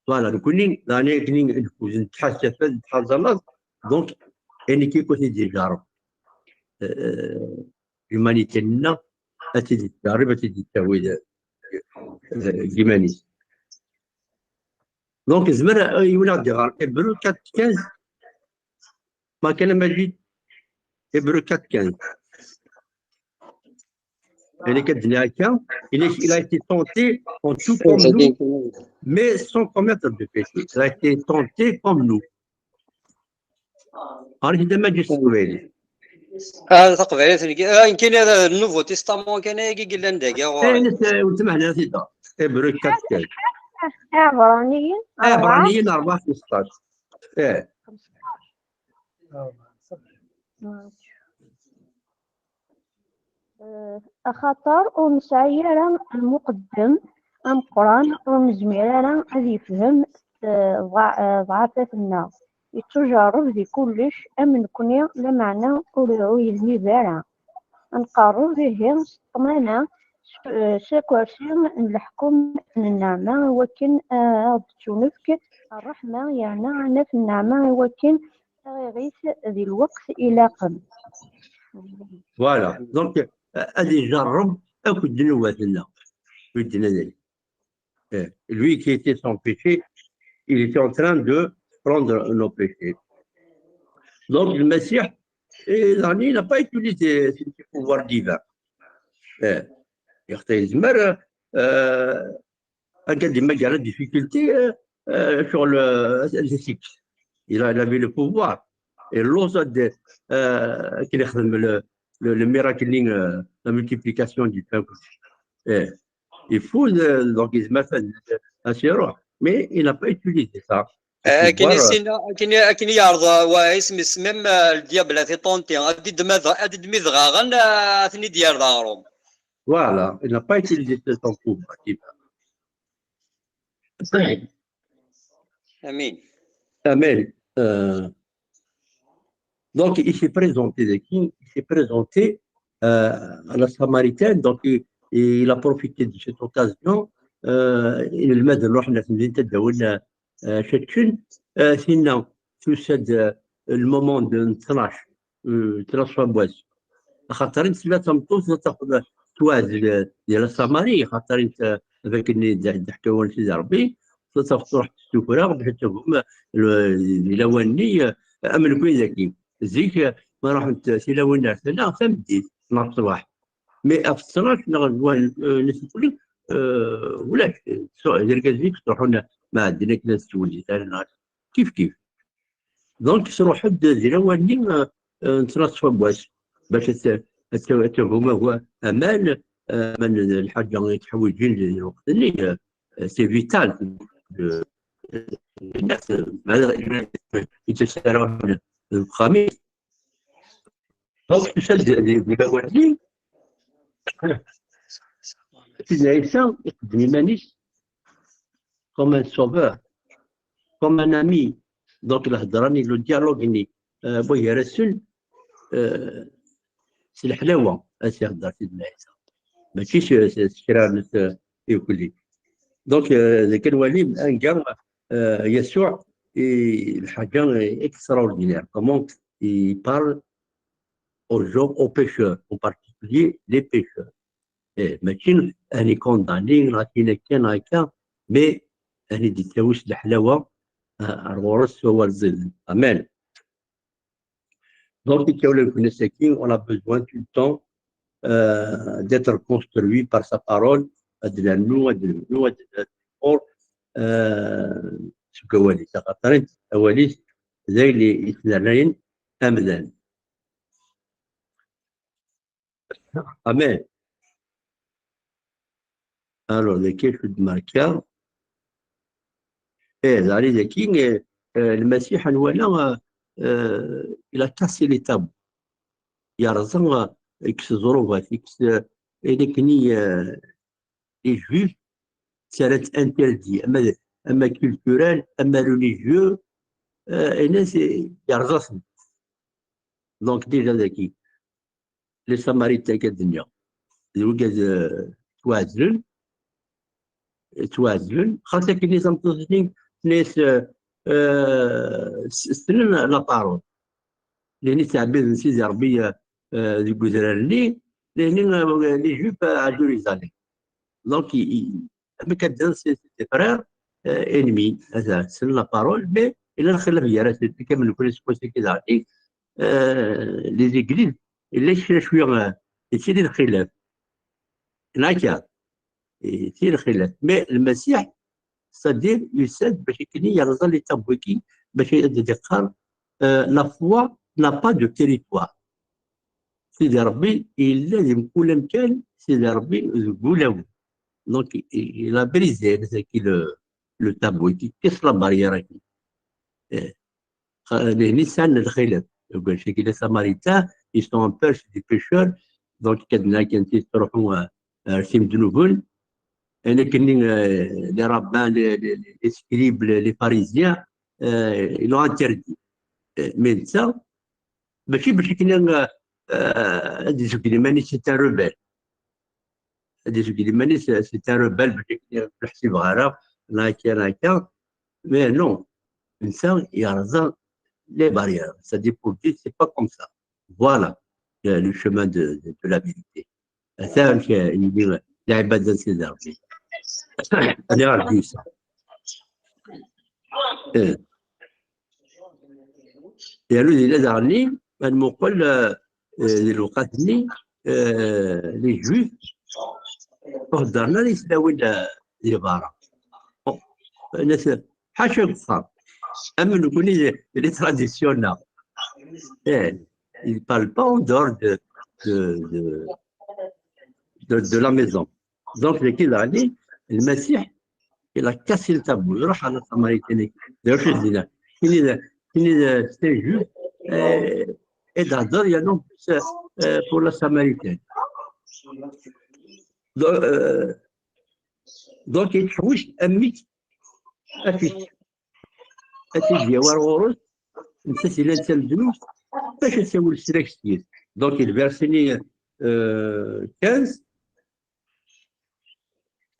Voilà, nekkni, daɣen akken nfud, nettḥasaf, nettḥaẓalaḍ, donc, ayen akka i d-ijerreb. Eh, l'humanité-nneɣ, ad tt-id-ittqerrib, ad tt-id-ittawi d, d, d iman-is. Donc, yezmer, euh, yiwen ad d-iɣer Hébreux quatre quinze, ma kana Majid, Hébreux quatre quinze. Il est, il a été tenté en tout comme nous, mais sans commettre de péché. Il a été tenté comme nous. Ɣer-k d amaǧi s teqbaylit. Ah, taqbaylit, nekk, ah, nekkini d Nouveau Testament kan ayagi i yellan dagi ɣur-i. Eh, eh, weltma Hna, tida. Hébreux quatre quinze. Iɛebṛaniyen, Iɛebṛaniyen rebɛa xmesṭac. Eh. Eh, axaṭer ur nesɛi ara lmuqeddem ameqqran, ur nezmir ara ad yefhem, eh, ḍa-, eh, ḍɛafat-nneɣ. Yettujerreb di kullec am nekkni, lameɛna ur, ur yednib ara. Ad nqerreb ihi s ṭṭmana, s, eh, s akersi n leḥkem n nneɛma, i wakken, eh, ad aɣ-d-tettunefk ṛṛeḥma, yerna ad naf nneɛma i wakken taɣiɣit di lweqt ilaqen. Voilà. Donc, euh, ad ijerreb akk ddnubat-nneɣ. Wi d-nadi. Eh, lui qui était sans péché, il était en train de prendre nos péchés. Donc, Lmasiḥ, eh, il n'a pas utilisé ses pouvoirs divins. Eh, yezmer, euh, Akka d-yemmager la difficulté, euh, euh, sur le, le six. Il a, il avait le pouvoir. Et l'autre, euh, qui le, le, le miracle, euh, la multiplication du pain. Eh, il faut, euh, donc, il m'a fait un sirop, mais il n'a pas utilisé ça. Akken i sin, akken i, akken i yeɛreḍ, wa, isem-is même, euh, le diable a été tenté, ad d-, ad d-midɣaɣen, euh, ad ten-id-yerr d aɣrum. Voilà, il n'a pas utilisé son pouvoir. Amen. Amen. Euh, donc, il s'est présenté, il s'est présenté, euh, à la Samaritaine, donc il, il a profité de cette occasion. Euh, il m'a dit, euh, sinon, tu sais, de, le moment de tnac, euh, tnac fois bois. Axaṭer i tella tameṭṭut ad tafeḍ tettwaɛzel di la Samarie, axaṭer i d-, d akken i d-, d-ḥkawen Sidi Ṛebbi, ad tafeḍ truḥ s tuffra, bac ad tagum, le-, di lawan-nni, eh, am nekni dagi. Zik, eh, ma ruḥent tilawin ar tala, tameddit, neɣ ṣṣbeḥ. Mais ɣef ttnac neɣ d wan, eh, n tnekkuli, eh, ulac, so-, d irgazen i yettruḥun, ma ɛeddan akken ad ttwellit ara neɣ kif kif. Donc, tesruḥ-d di lawan-nni, euh, euh, n tlata n wass, bac ad t-, ad t-, ad tagum aman, euh, aman n lḥaǧa i teḥwijin di lweqt-nni, euh, c'est vital. Euh, euh, i d-, i d-, i d-, i d-, Donc, donc, tusa-d di, di lawan-nni, Sidna Ɛisa iqeddem iman-is comme un sauveur, comme un ami. Donc, lehḍra-nni, le dialogue-nni, euh, bu gar-asen, euh, s leḥlawa, ad s-ihedder Sidna Ɛisa. Mačči s, s, s kra n t-, irkelli. Donc, euh, deg kan wali, anga, euh, Yasuɛ, i, lḥaǧa extraordinaire. Comment il parle aux gens, aux pécheurs, en particulier les pécheurs. Eh, mačči ad icondamni, neɣ ad t-yini akka, neɣ akka, mais ad d-ittawi s leḥlawa, ah, ar ɣur-s s wawal ẓiden. Amen. Donc, ikawlan kunasaki, on a besoin tout le temps, euh, d'être construit par sa parole, ad d-nernu, ad d-nernu, ad d-nernu, euh, seg wawal-is, axaṭer awal-is d ayen i, i t-nernayen amdan. Amen. Alors, dagi acu d-marka? Eh, dagi, dagi, eh, eh, Lmasiḥ, nwala, eh, eh, il a cassé les tabous. Yerẓa, eh, ikkes ẓẓrubat, ikkes, eh, ayen akken i, eh, les Juifs, ttarran-t interdit, ama, ama culturel, ama religieux, eh, ayen-as, eh, yerẓa-ten. Donc, déjà dagi, les Samaritains, akka d-nniɣ, d wigad, eh, ttwaɛezlen, ttwaɛezlen. Xas akken i tameṭṭut-nni, tenna-yas, eh, eh, s-, ssnen la parole. Lehni ttɛebbiden Sidi Ṛebbi, eh, eh, deg udrar-nni, lehni, eh, les Juifs, eh, à Jérusalem. Donc, i, i, am akka ddan, c'est, c'est des frères, euh, ennemis. Atan, ssnen la parole, mais il y a lxilaf gar-asen, akka am nekni seg wass-agi daɣen, euh, les églises, il y a cwiya, euh, yettili lxilaf. Neɣ akka? Yettili lxilaf. Mais Lmasiḥ, c'est-à-dire, yusa-d bac akken yerẓa les tabous-agi, bac ad d-iqqar, euh, la foi n'a pas de territoire. Sidi Ṛebbi yella di mkul amkan, Sidi Ṛebbi deg wulawen. Donc, il, il a brisé, c'est-à-dire le, le tabou, il casse la barrière-agi. Eh, xa-, lehni sɛan lxilaf. Donc, c'est que les Samaritains, ils sont en peur, c'est des pécheurs. Donc, kan, kan, ils se retrouvent, euh, euh, chez Mdnouboul. Et les, euh, les rabbins, les, les, les scribes, les, les pharisiens, euh, ils l'ont interdit. Eh, mais ça, mačči bac akken, euh, euh, ad izegl iman-is, c'est un rebelle. Ad izegl iman-is, c'est un rebelle, bac akken ur ḥsibeɣ ara, neɣ akka, neɣ akka. Mais non, netta yerẓa les barrières. C'est-à-dire, pour dire, c'est pas comme ça. Voilà, euh, le chemin de, de, de la vérité. Ata amek, eh, yili lɛibada n Sidi Ṛebbi. Ad iɣer d-yusa. Eh. Yernu dinna daɣen-nni, ad nmuqel, eh, eh, di lewqat-nni, eh, les Juifs, ur heddren ara i tlawin, eh, di berra. Bon, nnas, ḥaca deg uxxam. Am nekni, les traditions-nneɣ. Eh, ils parlent pas en dehors de, de, de, de, de la maison. Donc, dagi daɣen-nni, Lmasiḥ, il a cassé le tabou. Iruḥ ɣer la Samaritaine. D acu i d-yenna? Kini d, kini d, c'est juste, euh, et d'adore, il y a non plus, euh, pour la Samaritaine. Donc, euh, donc, il trouve un mythe. Ad t-, ad t-id-yawi ar ɣur-s, nettat yellan d tamednubt, bac ad tawel ssrak s yis. Donc, le verset-nni, euh, quinze,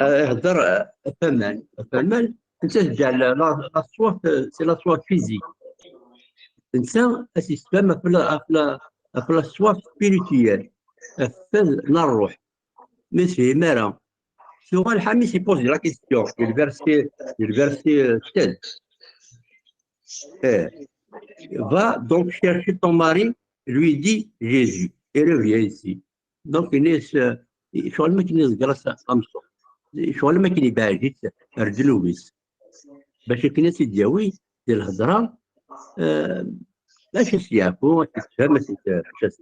euh, ihedder, euh, ɣef waman, ɣef waman, nettat teǧǧeɛ la, la, la soif, euh, c'est la soif physique. Netta ad s-yessefhem ɣef la, ɣef la, ɣef la soif spirituelle, ɣef fad n ṛṛuḥ. Ma yefhim ara. Tuɣal Ḥamis, il pose la question, le verset, le verset, euh, sept. Eh, va donc chercher ton mari, lui dit Jésus, et reviens ici. Donc, il est, euh, ccɣel am akken iḍegger-as tameṭṭut. Ccɣel am akken ibeɛɛed-itt ar ddnub-is. Bac akken ad tt-id-yawi, di lhedra, euh, acu s-yeɛfu, acu s-tefhem, acu s-, acu s-,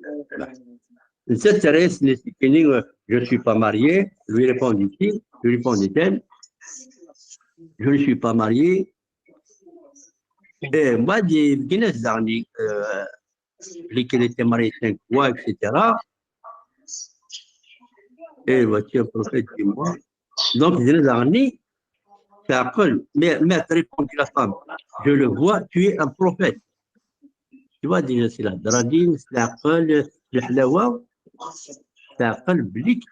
nettat terra-yas-d nekkini, euh, je ne suis pas marié, lui répondit-il, lui répondit-elle, je ne suis pas marié. Et moi, di, di, euh, les chrétiens mariés cinq fois, et cetera. Et voici un prophète chez moi. Donc, je les ai mis, c'est après, mais, mais répondit la femme, je le vois, tu es un prophète. Tu vois, déjà, c'est la dradine, c'est la colle, le halawa, c'est la colle, blic,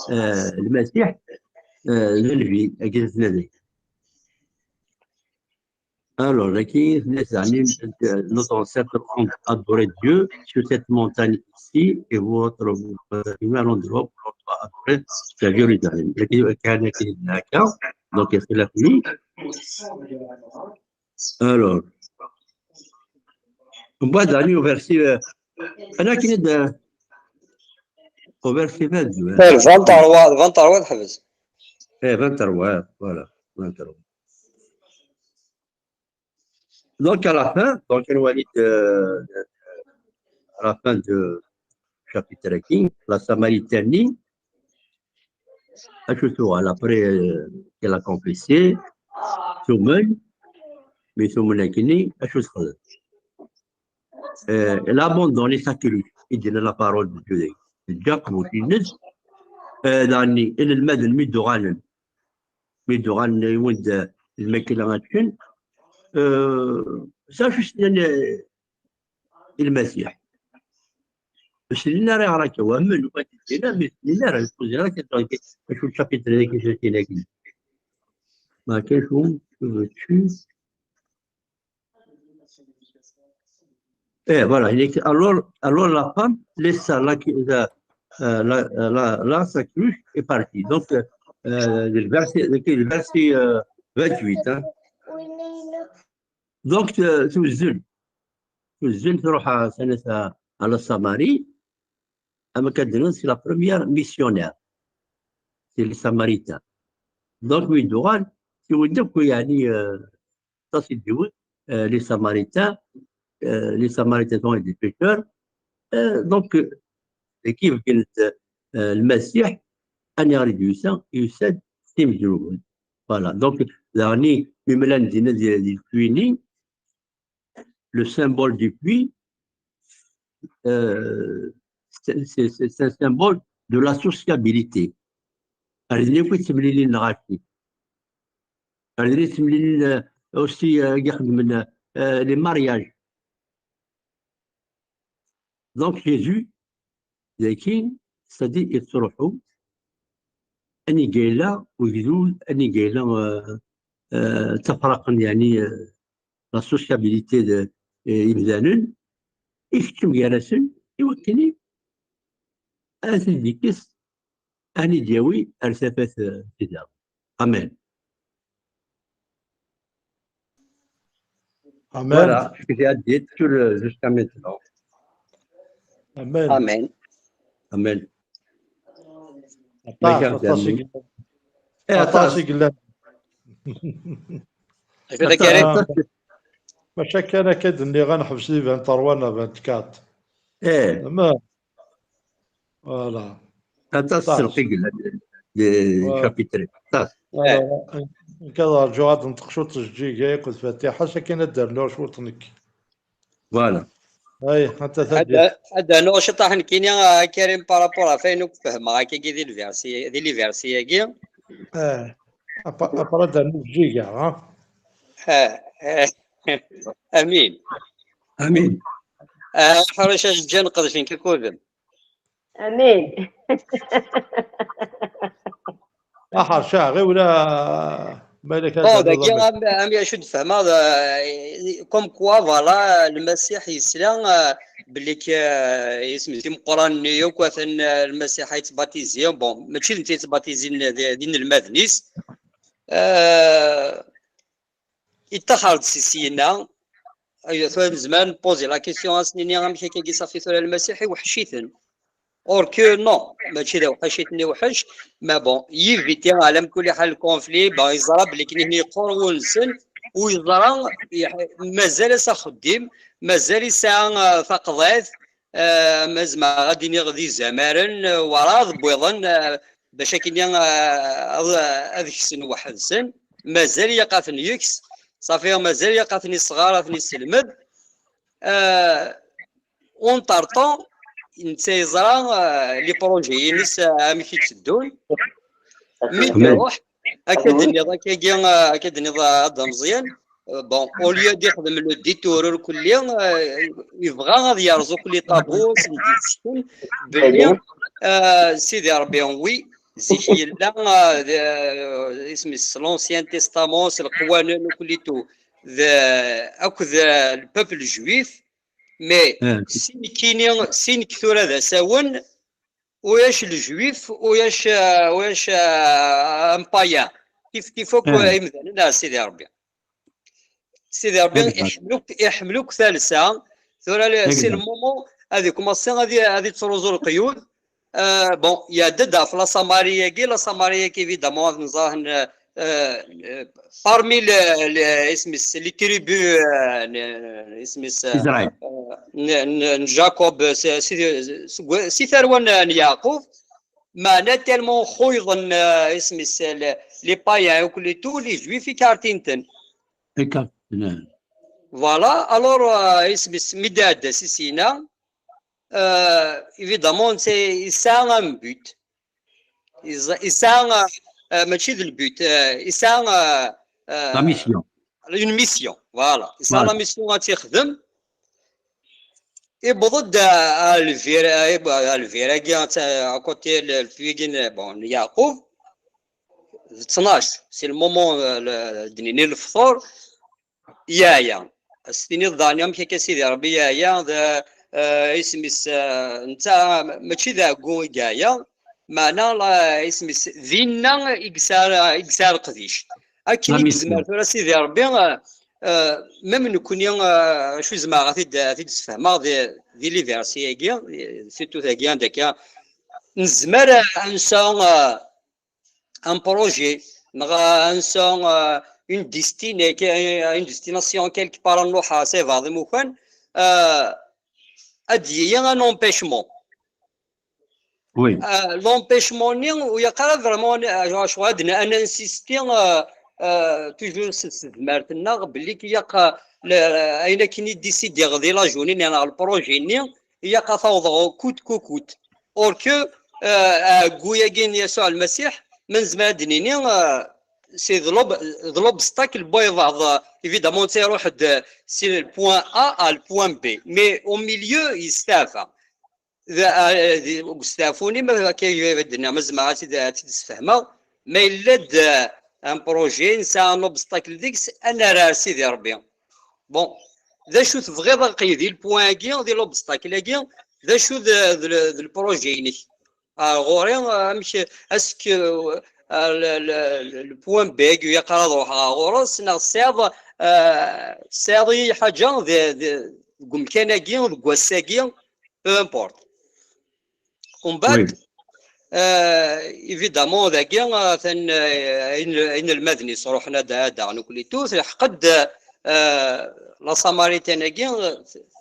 euh, le Messie, euh, le vie, avec les Nazis. Alors, la qui, les années, euh, nos ancêtres ont adoré Dieu sur cette montagne ici, et vous autres, vous, euh, vous allez à l'endroit où l'on doit adorer, c'est à Jérusalem. La qui, euh, كان كاين هكا، donc c'est la famille. Alors, on va aller au verset, euh, أنا كاين، euh, au verset vingt-deux, hein. Vingt-trois, vingt-trois تحبس. Eh, vingt-trois, voilà, vingt-trois. Donc, à la fin, donc, on va lire, euh, à la fin de chapitre quinze, la Samaritaine, acu tuɣal, après, euh, qu'elle a confessé, tumen, mais tumen akkenni, acu texdem? Euh, elle a abandonné sa cruche, i d-yenna la parole de Dieu. Teǧǧa aqbuc-ines, euh, daɣen inelmaden mi d-uɣalen, mi d-uɣalen yiwen d lmakla ad ččen, euh, s acu s-nnan, euh, i Lmasiḥ? Ur snin ara yeɣra akka, wehhmen, ufan-t-id dinna, mi snin ara, ur snin ara akka, acu n chapitre-agi, chapitre-agi. Ma acu, tu veux-tu? Eh, voilà, il est, alors, alors la femme laissa la, la, euh, la, la, la, sa cruche et partit. Donc, euh, euh, le verset, le verset, euh, vingt-huit, hein. Donc, euh, tuzzel. Tuzzel, تروح à, à, à la Samarie. Ama kan, c'est la première missionnaire. C'est les Samaritains. Donc, oui, Doran, si vous dites que, يعني, euh, ça, c'est Dieu, euh, les Samaritains, euh, les Samaritains sont des pêcheurs. Euh, donc, euh, كيف قلت, euh, المسيح, أنا غادي يوسى, يوسى سيم جروبون. Voilà. Donc, daɣen, mi mlan dinna di, di lpuini, le symbole du puits, euh, c'est, c'est, c'est un symbole de la sociabilité. Ar din akk i ttemlilin lɣaci. Ar din i ttemlilin, euh, aussi, euh, i ixeddmen, euh, les mariages. Donc, Jésus, daki, c'est-à-dire, yettruḥu aniga yella ugdud, aniga yella, euh, euh, ttafraqen, يعني, euh, la sociabilité de, euh, imdanen, ikeččem gar-asen, i wakken ad ten-id-ikkes, ad ten-id-yawi ar tafat, euh, Sidi Ṛebbi. Amen. Amen. Voilà ce que j'ai à dire sur, euh, jusqu'à maintenant. Amen. Amen. Amen. Aṭas, aṭas i yellan. Eh, aṭas i yellan. Maca kan akka d-nniɣ ad neḥbes di vingt-trois neɣ vingt-quatre. Eh. Voilà. Aṭas s lqi yellan di chapitre. Aṭas. Voilà. Nekk ad rǧuɣ ad nṭeq cwiṭ Jeǧǧiga akked Fatiḥa, sakin ad d-rnuɣ cwiṭ nekk. Voilà. Ay, anta ad, ad d-rnuɣ ciṭaḥ nekkini, a Karim, par rapport ɣef ayen akk fehmeɣ akkagi di lversi, di liversi-agi. Eh, apa-, après ad d-rnuɣ Jeǧǧiga, ha? Eh, eh. Amin. Amin. Ah, ḥric ajeǧǧa neqdec nekk akkudem. Amin. Aḥercaɣ, ɣiwel, ma yella kan. Bon, dagi, am, am acu d-fehmeɣ, euh, comme quoi, voilà, Lmasiḥ yesla, euh, belli k-, euh, isem timeqqranin-nni akk atan, euh, Lmasiḥ yettbatizi. Bon, mačči d netta yettbatizin, d, d inelmaden-is. Euh, Yeṭṭaxer-d si syenna. Ay, tura nezmer ad npozi la question, ad s-nini amek akkagi safi tura Lmasiḥ iweḥḥec-iten. Or que non, mačči d awḥac i ten-iweḥḥec, mais bon, yiviti ɛla mkul ḥal le conflit, bon, yeẓra belli knihen yeqqur wul-nsen, u yeẓra mazal-as axeddim, mazal yesɛa taqḍiɛt, ma zemreɣ ad d-iniɣ d izamaren, werɛad wwiḍen bac akkenni ad ksen weḥd-sen. Mazal ilaq ad ten-yeks. Ṣafi, mazal ilaq ad ten-isɣer, ad ten-isselmed. Entre temps, netta yeẓra les projets-ines amek i tteddun. Mi d-iruḥ, akka d-tenniḍ, akkagi, akka d-tenniḍ a Dda Meẓyan. Bon, au lieu ad ixdem le détour ur kulli, yebɣa ad yerẓu kulli tabus n d-yettekn belli Sidi Ṛebbi, oui, zik yella isem-is l'Ancien Testament s leqwanen ukullitu d akked le peuple juif. Mais si nekkini, si nekk tura d asawen, ulac le juif, ulac, ulac un païen. Kif kif akk imdanen ar Sidi Ṛebbi. Sidi Ṛebbi iḥemmel akk, iḥemmel akk talsa. Tura si le moment ad ikumaṣi ad ittruẓu leqyud. Bon, iɛedda-d ɣef la Samarie-agi, la Samarie-agi évidemment ad nẓer parmi les, isem-is, les tribus, isem-is, n Jacob, si tarwa n Yeɛqub. Meɛna tellement xuyḍen, isem-is, les païens ukullitu, les juifs i kartinten. Voilà, alors isem-is mi d-iɛedda si sina, évidemment netta yesɛa un but. Yesɛa, mačči d le but, yesɛa la mission, une mission. Voilà, yesɛa la mission ad tt-ixdem. Iwweḍ-d ɣer lvir, ɣer lvir-agi, à côté lvir-agi n, bon, n Yeɛqub, d ttnac, c'est le moment d-nini lefṭur. Yeɛya. Ad s-tiniḍ daɣen amek akka Sidi Ṛebbi yeɛya, d isem-is, netta mačči d ɛeggu i yeɛya, meɛna isem-is dinna i yesɛa, i yesɛa leqdic. Akken i yezmer tura Sidi Ṛebbi, même nekkni, acu zemreɣ ad t-id-, ad t-id-sfehmeɣ di, di les versets-agi, surtout tagi anda akka nezmer ad nesɛu un projet, neɣ ad nesɛu une destinée, une destination quelque part, ad nruḥ s ibaḍ imukan, ad d-yili un empêchement. Oui. L'empêchement-nni ur ilaq ara vraiment, ccɣel ad n-, ad ninsisti toujours s tezmert-nneɣ belli ilaq ayen akken i d-décidiɣ di la journée-nni neɣ le projet-nni, ilaq ad t-awḍeɣ coûte que coûte. Or que, ɛeggu-agi n Yasuɛ Lmasiḥ, ma nezmer ad d-nini, c'est de l'ob-, de l'obstacle n wayeḍ, évidemment, netta iruḥ-d si le point A à le point B, mais au milieu, yesteɛfa. Deg usteɛfu-nni, ma akka i d-nniɣ, ma zemreɣ ad t-id-, ad t-id-sfehmeɣ, ma yella-d un projet, nesɛa un obstacle deg-s, ad nerr ar Sidi Ṛebbi. Bon, d acu tebɣiḍ a lqid di le point-agi, di l'obstacle-agi, d acu d, d, d le projet-inek? Ɣur-i, amek, est-ce que le point B-agi ilaq ara ad ruḥeɣ ɣur-s, neɣ tesɛiḍ, tesɛiḍ-iyi lḥaǧa di, di, deg umkan-agi, deg wass-agi, peu importe. Umbeɛd, évidemment, dagi, atan inelmaden-is ruḥen ad, ad daɣen uklitu, telḥeq-d la Samaritaine-agi,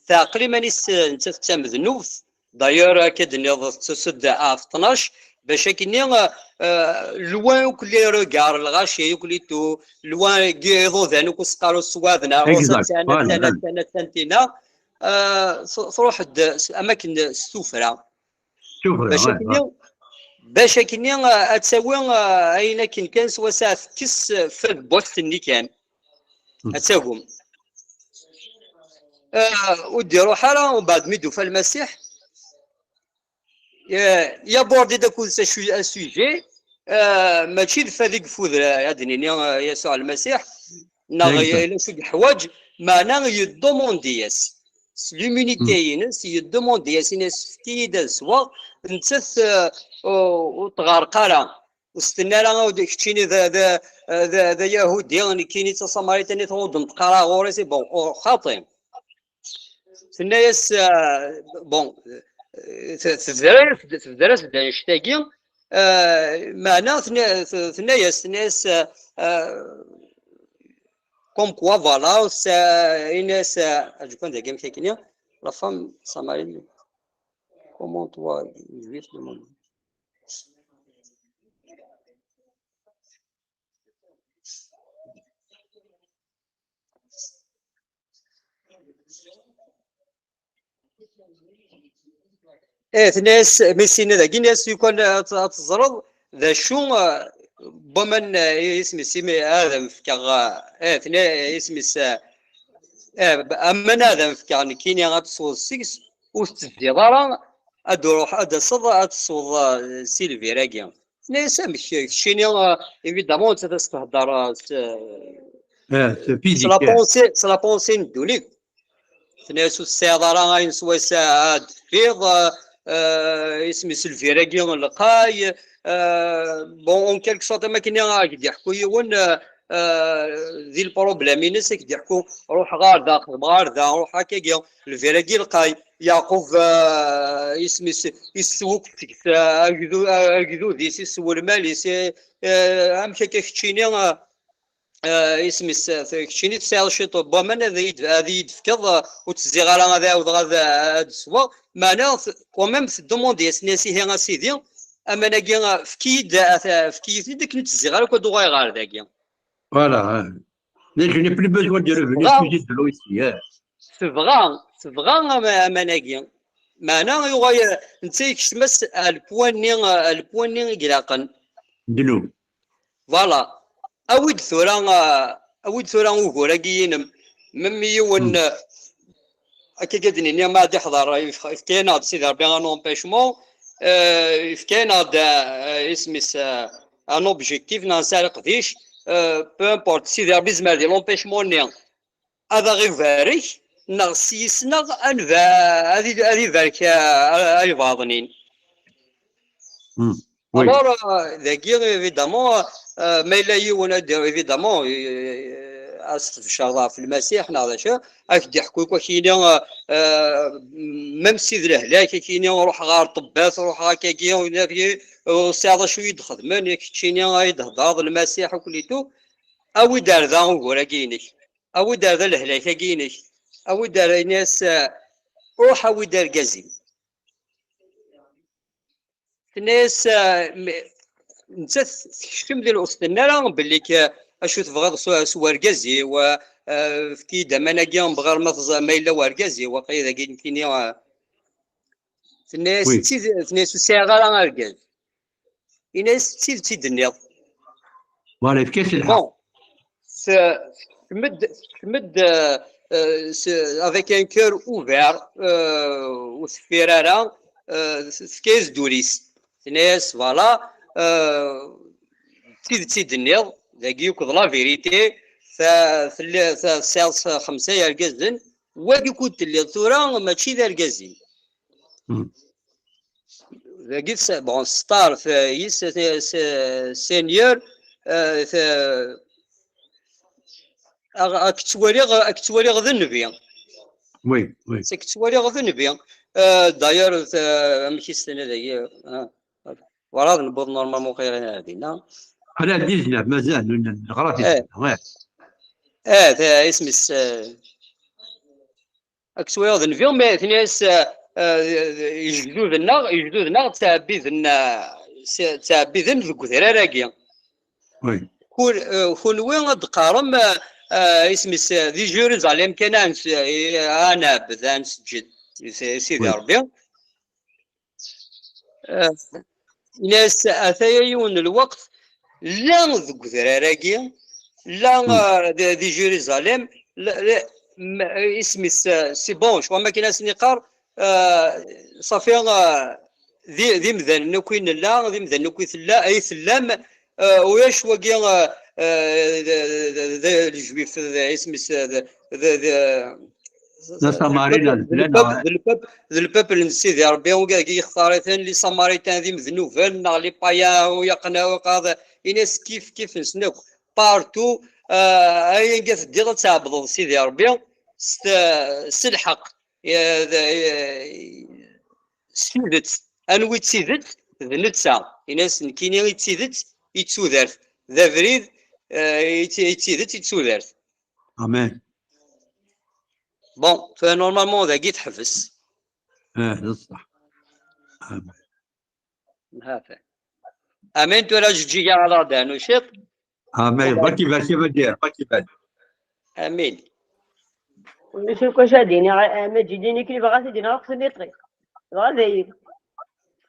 teɛqel iman-is nettat d tamednubt. D'ailleurs, akka d-tenniḍ, tettusu-d ɣef tnac, bac akkenni, loin ukk les regards, lɣaci uklitu, loin iḍudan ukk useqqar uswad, neɣ atan, atan, atan, atan, tina, truḥ-d am akken s tuffra. Bac akkenni, bac akkenni ad tawi ayen akken kan s wass-a tekkes f tbust-nni kan. Ad tagum. Ur d-iruḥ ara, umbeɛd mi d-ufa Lmasiḥ, yaborde-d akked-s asujet, mačči d fad i yefud, ad d-nini, Yasuɛ Lmasiḥ, neɣ yella acu i yeḥwaǧ, meɛna yeddumondi-yas. S l'humilité-ines, yeddumondi-yas, ini-as, efk-iyi-d ad sweɣ, nettat ur tɣerreq ara. Ur s-tenna ara, keččini d, d, d, d Ayahudi, nekkini d Tasamaritanit, ur d-neṭṭeq ara ɣur-i, c'est bon, xaṭi. Tenna-yas, bon, tebder-as-d, tebder-as-d annect-agi, meɛna tenna-yas, tenna-yas, tenna-yas, euh, Comme quoi, voilà, c'est une, c'est, du point de vue, la femme samarie, comment toi, juif, le monde. Eh, tenna-yas, mi s-yenna dagi, yenna-yas, "Lukan ad, ad teẓreḍ d acu, eh, n waman, eh, isem-is imi ad am-fkeɣ, eh, eh, tenna, eh, isem-is, eh, eh, aman ad am-fkeɣ nekkini ad tesweḍ seg-s, ur tettezziḍ ara, ad d-ruḥ, ad d-taseḍ, ad tesweḍ, eh, si lbir-agi." Tenna-yas, "Amek, keččini, eh, évidemment, ad as-thedder, eh, s, eh, s la pensée, s la pensée n ddunit." Tenna-yas, "Ur tesɛiḍ ara ayen swayes ad d-tefkiḍ, eh, eh, isem-is lbir-agi lqay, eh, bon, en quelque sorte, am akken i ak-d-iḥku yiwen, eh, eh, di lproblème-ines, ak-d-iḥku, ruḥ ɣer da, xdem ɣer da, ruḥ akkagi, lbir-agi lqay." Yeɛqub, eh, isem-is, issew akk seg-s, eh, agdu-, eh, agdud-is, issew lmal-is, eh, eh, amek akka keččini, eh, eh, isem-is, eh, keččini tesɛiḍ ciṭ n waman ad iyi-d-, ad iyi-d-tefkeḍ, eh, ur ttezziɣ ara ad ɛawdeɣ ad, ad sweɣ. Meɛna t-, quand même, teddumundiḍ-as, tenna-yas, "Ihi a sidi, aman-agi, eh, efk-iyi-d, eh, efk-iyi-t-id akken ur ttezziɣ ara akk ad uɣaleɣ ɣer dagi." Voilà, hein. Mais je n'ai plus besoin de revenir puiser de l'eau ici, hein. Tebɣa, tebɣa ama-, aman-agi. Meɛna yuɣal, netta yekcem-as ar le point-nni, ar le point-nni i ilaqen. Ddnub. Voilà. Awi-d tura, ah, awi-d tura ugur-agi-inem. Même yiwen, ah, akka ad d-nini, ma ad iḥḍer, yef-, yefka-yaneɣ-d Sidi Ṛebbi un empêchement, ah, yefka-yaneɣ-d, ah, isem-is, ah, un objectif, neɣ nesɛa leqdic, ah, peu importe, Sidi Ṛebbi yezmer di l'empêchement-nni ad aɣ-ibarek, neɣ s yis-neɣ ad nba-, ad i-, ad ibarek, ah, ah, ibaḍnin. Hmm. Oui. Alors, euh, dagi, évidemment, euh, ma yella yiwen ad d-, évidemment, euh, ad s-tbecreḍ ɣef Lmasiḥ neɣ d acu, ad k-d-iḥku akk akini, euh, euh, même si d lehlak, akini ruḥ ɣer ṭṭebbat, ruḥ akkagi, ur sɛiɣ d acu i d-xedmen, keččini ay d-heddreḍ Lmasiḥ akk litu, awi-d ar da ugur-agi-inek, awi-d ar da lehlak-agi-inek, awi-d ar, ini-as, euh, ruḥ awi-d argaz-im. Tenna-yas, ah, m-, nettat tekcem di lweṣt, tenna ara belli k-, acu tebɣiḍ s, s wergaz-iw, ah, ah, efk-iyi-d aman-agi, bɣiɣ ma teẓ-, ma yella wergaz-iw, aql-i dagi nekkini, ah. Tenna-yas, oui, d tid-, tenna-yas, ur sɛiɣ ara argaz. Yenna-yas, d tidet i d-tenniḍ. Voilà, efk-as lḥeqq. Bon, s-, tekcem-d, tekcem-d, euh, euh, s-, avec un cœur ouvert, euh, ur teffir ara, euh, tefka-yas-d ul-is. Tenna-yas, voilà, euh, d tidet i d-tenniḍ, dagi akked la vérité, ta-, telli-, ta-, tesɛiḍ xemsa yergazen, wagi kud telliḍ tura mačči d argaz-im. Hmm. Dagi, bon, star, yis, Seigneur, euh, ad k-ttwaliɣ, ad k-ttwaliɣ d nnbi. Oui, oui. Ad k-ttwaliɣ d nnbi. Euh, d'ailleurs, euh, amek i s-tenna dagi, euh, werɛad newweḍ normalement ɣer dinna. Ala dix-neuf, mazal, neɣra-t. Eh. Eh, isem-is, euh, Ad k-ttwaliɣ d nnbi, mais tenna-yas, eh, eh, ijduden-nneɣ, ijduden-nneɣ ttɛebbiden, eh, s-, ttɛebbiden deg udrar-agi. Oui. Kun-, eh, kunwi ad d-teqqarem, eh, eh, isem-is, eh, di Jérusalem kan ad nes-, eh, ad nɛebbed, ad nseǧǧed i S-, i Sidi Rebbi. Eh, yenna-yas, ataya yiwen n lweqt, la deg udrar-agi, la, eh, di, di Jérusalem, la, la, m-, isem-is, eh, c'est bon, ccɣel am akken ad sen-iqqar, eh, ṣafi, eh, d, d imdanen akk i nella, d imdanen akk i tella, ay tellam, eh, ulac wagi, eh, eh, d, d, d, d lejwif, d, isem-is, eh, d, d, d, d, d le peuple, d le peuple, d le peuple n Sidi Rebbi, wagi yextar-iten, les Samaritains d imednuben, neɣ les païens, u yaqen, u qad, ini-as kif, kif-nsen akk. Partout, eh, ay anga teddiḍ ad tɛebdeḍ Sidi Rebbi s t-, s lḥeqq. Eh, d, eh, s tidet. Anwi d tidet? D netta. Ini-as, nekkini i d tidet, i d tudert. D abrid, eh, i d ti-, i d tidet, i d tudert. Amen. Bon, tura normalement dagi teḥbes. Ah, d ṣṣeḥ. Amen. Hata. Amen, tura Jeǧǧiga ala danu ciṭ. Amen. Baki baki baki baki baki. Amin. Ulac akk acu ad d-iniɣ, a Maǧid, ini akken bɣa ad t-id-iniɣ akk tniṭri. Bɣa dayen.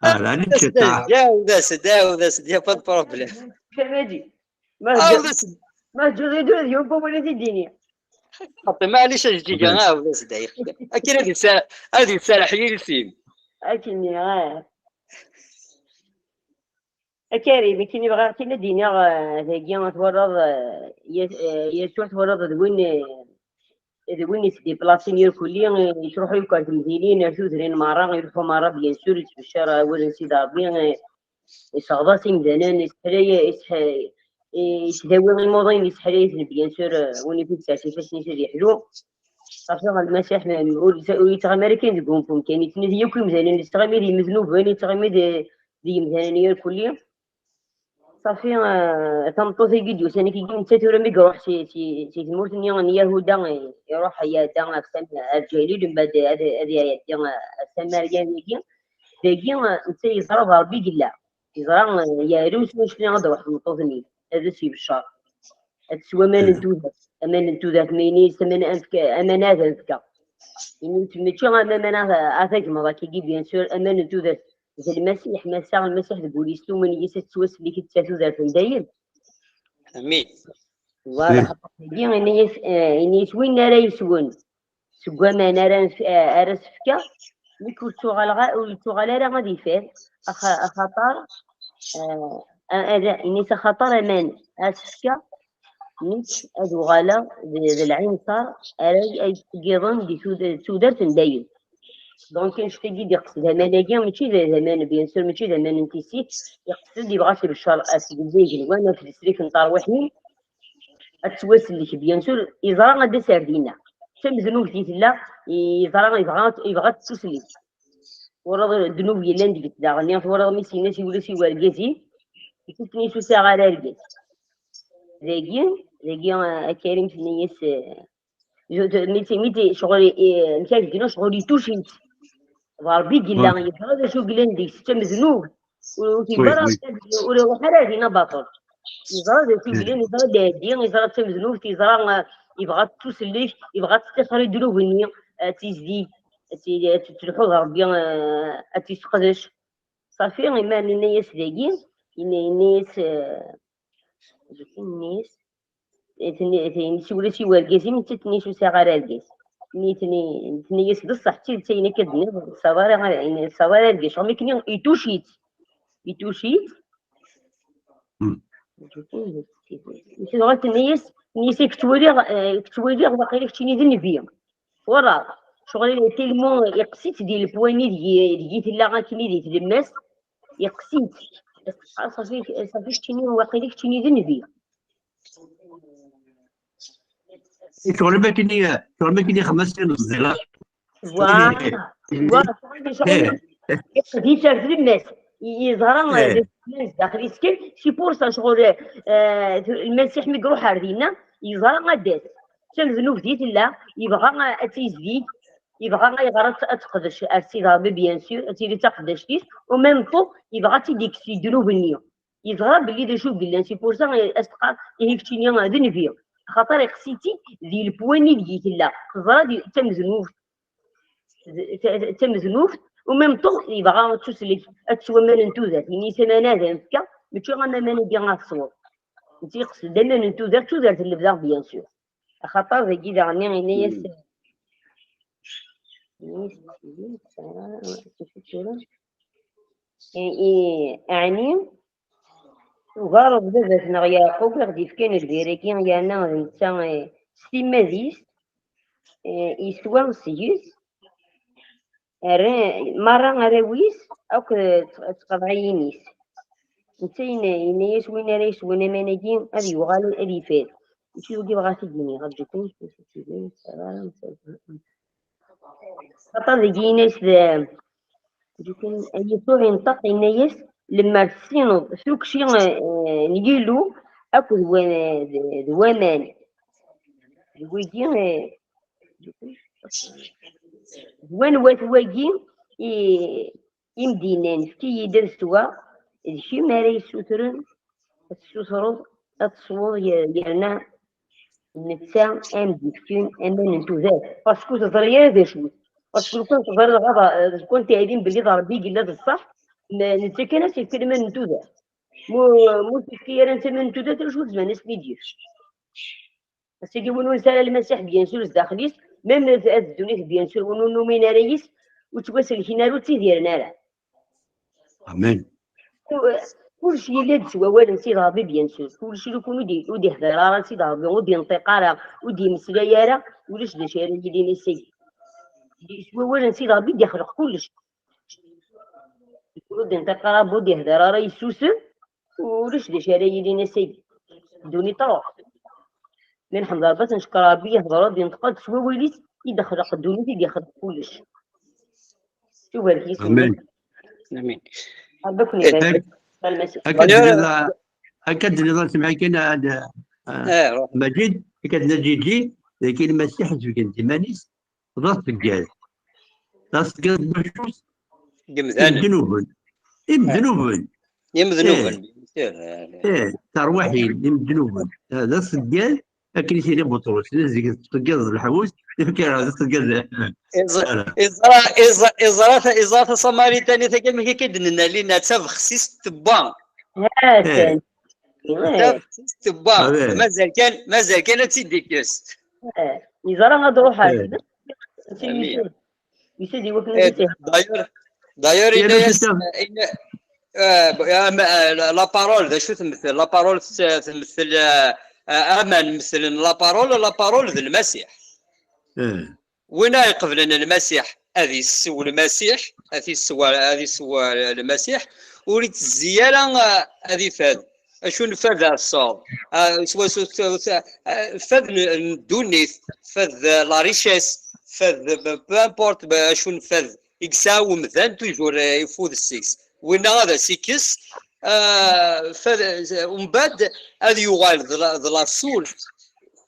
Ah, la, ni That's tcita. Daou, that's Daou, that's Daou, pas de problème. Acu a Maǧid? Ma Ah, teǧǧiḍ- that's ma teǧǧiḍ i ddunit yumpu wala t-id-ini. Xaṭi, maɛlic a Jeǧǧiga, ah, that's Daou. Akken ad yessar-, ad yessarḥ yiles-im. Akken, ah. A Karim, akken i bɣiɣ kan ad d-iniɣ, eh, dagi twalaḍ, eh, Yas-, eh, Yasuɛ twalaḍ d win, eh, d win yettdiplasin irkelli, eh, yettruḥu yakk ar temdinin, ar tudrin merra, ileḥḥu merra, bien sûr, yettbecciṛ awal n Sidi Ṛebbi, eh, yesseɣḍas imdanen, yesseḥlay, yesseḥ-, eh, yesdawi imuḍin, yesseḥlay-iten, bien sûr, eh, win i t-id-sers ifassen-is ad yeḥlu. Safi, Lmasiḥ, m-, ur yet-, ur yettɣimi ara kan deg umfum kan, yettnadi yakk imdanen, yettɣimi d imednuben, yettɣimi d, d yimdanen irkelli. Safi, eh, tameṭṭut-agi d-yusan akkagi, netta tura mi iruḥ si, si, si tmurt-nni n Yahuda, eh, iruḥ iɛedda ɣef tam-, ar Lǧalil, mbaɛd ad, ad iɛeddi, eh, ɣef Samarya-agi. Dagi, eh, netta yeẓra d Ṛebbi i yella. Yeẓra, eh, yeɛlem s wanect-nni ad d-truḥ tmeṭṭut-nni, ad as-ibeccer. Ad teswa aman n tudert, aman n tudert, ma ini-as aman ad nefk, aman ad nefk. Ini-as mačči am aman ad, ad tagmeḍ akkagi, bien sûr, aman n tudert. D Lmasiḥ, ma tesɛa Lmasiḥ deg wul-is, tumen yis ad tettwasellek-it tudert n dayem. Amin. Voilà, xaṭer dagi, ini-as, eh, ini-as win ara yeswen seg waman ara nf-, eh, ara s-fkeɣ, nekk ur ttuɣaleɣ a-, ur yettuɣal ara ad ifad, axa-, axaṭer, eh, a-, ad, ini-as axaṭer aman ad s-fkeɣ, nekk ad uɣaleɣ d, d lɛinṣer ara y-, ay yettṣeggiḍen di tud-, tudert n dayem. Donc, annect-agi d-iqsed aman-agi, mačči d, d aman, bien sûr, mačči d aman n tissit, iqsed, yebɣa ad t-ibeccer ɣef tgelda igenwan, ɣef tesrik n terwiḥin, ad tettwasellek, bien sûr, yeẓra ad d-tas ar dinna. D tamednubt i tella, yeẓra, yebɣa, yebɣa ad tettusellek. Twalaḍ ddnub yellan deg-s daɣen, twalaḍ mi s-yenna siwel-as i wergaz-im, yettini-as ur sɛiɣ ara argaz. Dagi, dagi, a Karim, tenna-yas, eh, je-, te-, mi t-, mi t-, ccɣel, eh, amek ara k-d-iniɣ, ccɣel ituc-it. D Ṛebbi i yella, yeẓra d acu yellan deg-s, d tamednubt. Ur, ur t-yebɣi ara, ur iruḥ ara ar dinna baṭel. Yeẓra d acu yellan, yeẓra d aɛeddi, yeẓra d tamednubt, yeẓra, eh, yebɣa ad tettusellek, yebɣa ad teṭṭixer i ddnub-nni, ad tizdeg, ad ti-, ad telḥu d Ṛebbi, eh, ad tt-yesseqdec. Safi, iman yenna-yas dagi, yenna-, yenna-yas, eh, yenna-yas, eh, tenna-, tenna-, siwel-as i wergaz-im, netta tenna-yas ur sɛiɣ ara argaz. Nitni, tenna-yas d ṣṣeḥ, d tidet ayen akka d-tenniḍ, ur tesɛiḍ ara, ur tesɛiḍ ara argaz, ccɣel akken ituc-it, ituc-it. Tuɣal tenna-yas, tenna-yas, i k-ttwaliɣ, eh, i k-ttwaliɣ, waqila keččini d nnbi. Twalaḍ, ccɣel tellement iqes-itt di lpwani deg, deg i tella akken i di tlemmast, iqes-itt. Safi, safi keččini, waqila keččini d nnbi. Ccɣel ma kini, ccɣel ma kini xemsa n zzila. Voilà. Voilà, ccɣel, ccɣel. Iqes-itt ar tlemmast. Yeẓra d acu yellan zdaxel-is kan, c'est pour ça ccɣel, eh, Lmasiḥ mi iruḥ ar dinna, yeẓra ad d-tas. D tamednubt i tella, yebɣa ad tizdeg, yebɣa ayɣer ad t-, ad teqdec ar Sidi Ṛebbi, bien sûr, ad tili d taqeddact-is, au même temps, yebɣa ad tt-id-ikkes si ddnub-nni. Yeẓra belli d acu i yellan, c'est pour ça as-teqqar, ihi keččini d nnbi, axaṭer iqes-itt-id di lpwani deg i tella, teẓra d tamednubt, d, d, d tamednubt, au même temps, yebɣa ad tusellek, ad teswa aman n tudert, ini-as aman ad am-fkeɣ, mačči am aman-agi ad tesweḍ. Netta iqsed aman n tudert, tudert n lebda, bien sûr. Axaṭer dagi daɣen yenna-yas, i, i, ɛni tugareḍ baba-tneɣ Yeɛqub i ɣ-d-ifkan lbir-agi, yerna d netta, eh, s timmad-is, eh, yeswa seg-s, rran, merra arraw-is akk d tqeḍɛiyin-is. Netta yenna-, yenna-yas win ara yeswen aman-agi ad yuɣal ad ifad. Mačči wagi bɣa t-id-iniɣ, rǧu kan. Aṭas deg yenna-yas d, rǧu kan, Yasuɛ inṭeq, yenna-yas, lemmer tessineḍ tukci, eh, n Yillu akked wa-, d, d waman, D wigi, eh, d wanwa-t wagi i, i m-d-yennan, efk-iyi-d ad sweɣ, d kemm ara yessutren, ad tessutreḍ, ad tesweḍ, yer-, yerna netta a m-d-yefken aman n tudert. Parce que ur teẓri ara d acu-t. Parce que lukan teẓriḍ ɣaḍa, eh, lukan teɛlim belli d Ṛebbi i yella d ṣṣeḥ, n-, netta kan ad s-yefken aman n tudert. Mu, mu s-yefki ara netta aman n tudert, acu tzemren ad s-ten-id-yefk? Ass-agi win ur nesɛi ara Lmasiḥ, bien sûr, zdaxel-is, même at ddunit, bien sûr, win ur numin ara yis, ur ttwaselkin ara, ur ttidiren ara. Amen. Kullec yella-d s wawal n Sidi Ṛebbi, bien sûr. Kullec, lukan ur d-, ur d-ihder ara Sidi Ṛebbi, ur d-inṭiq ara, ur d-yemmeslay ara, ulac d acu ara yilin ass-agi. S wawal n Sidi Ṛebbi i d-ixleq kullec. Ur d-inṭiq ara, ur d-ihder ara, yessusem, ulac d acu ara yilin ass-agi. Ddunit truḥ. Mi nḥemd Ṛebbi, ad neckeṛ Ṛebbi, yehder-d, yenṭeq-d s wawal-is, i d-ixleq ddunit, i d-ixleq kullec. Tubarek yes-wen. Amen. Amin. Ṛebbi ad ken-ibarek. Lmasiḥ. Akka d-nniḍ, akka d-nniḍ, semḥ kan, a, a, Eh, ruḥ. Majid, akka d-nniḍ Ǧiǧi, d akken Lmasiḥ zewǧen-d iman-is, d aṣeggad. D aṣeggad n wacu? Deg imdanen. Imednuben. Imednuben. Imednuben. Eh, tarwiḥin, imednuben. Ah, d aṣeggad, akken i s-yenna Buṭrus, d aṣeggad, d aṣeggad n leḥbus, ifka d aṣeggad. Iẓ- Iẓra, iẓra, iẓra, iẓra tasamaritanit-agi, amek akka i d-nenna, Lina, d tabexsist tewwa. Ha-t-an. Eh, Tabexsist tewwa. Ah, ouais. Mazal kan, mazal kan ad tt-id-ikkes. eh. Yeẓra ad ruḥ ar Eh. sdat. Amin. Yusa-d i wakken Eh, ad t-ihder. D'ailleurs, d'ailleurs, Yerna yenna-yas, tetta- yenna, eh, b- ah, ma- ah, la, la parole, d acu tmettel? La parole tess- tmettel, eh, eh, aman metlen la parole, la parole d Lmasiḥ. Eh. Win ara iqeblen Lmasiḥ, ad issew Lmasiḥ, ad issew, ad issew Lmasiḥ, ur ittezzi ara, eh, ad ifad. Acu n fad ara tesɛuḍ? Ah, s wacu t-, t-, ah, fad n, n ddunit, fad, eh, la richesse, fad, eh, peu importe, eh, acu n fad i yesɛa umdan, toujours, eh, ifud seg-s. Winna ad as-ikkes, ah, fad, eh, umbeɛd ad yuɣal d la, d la source,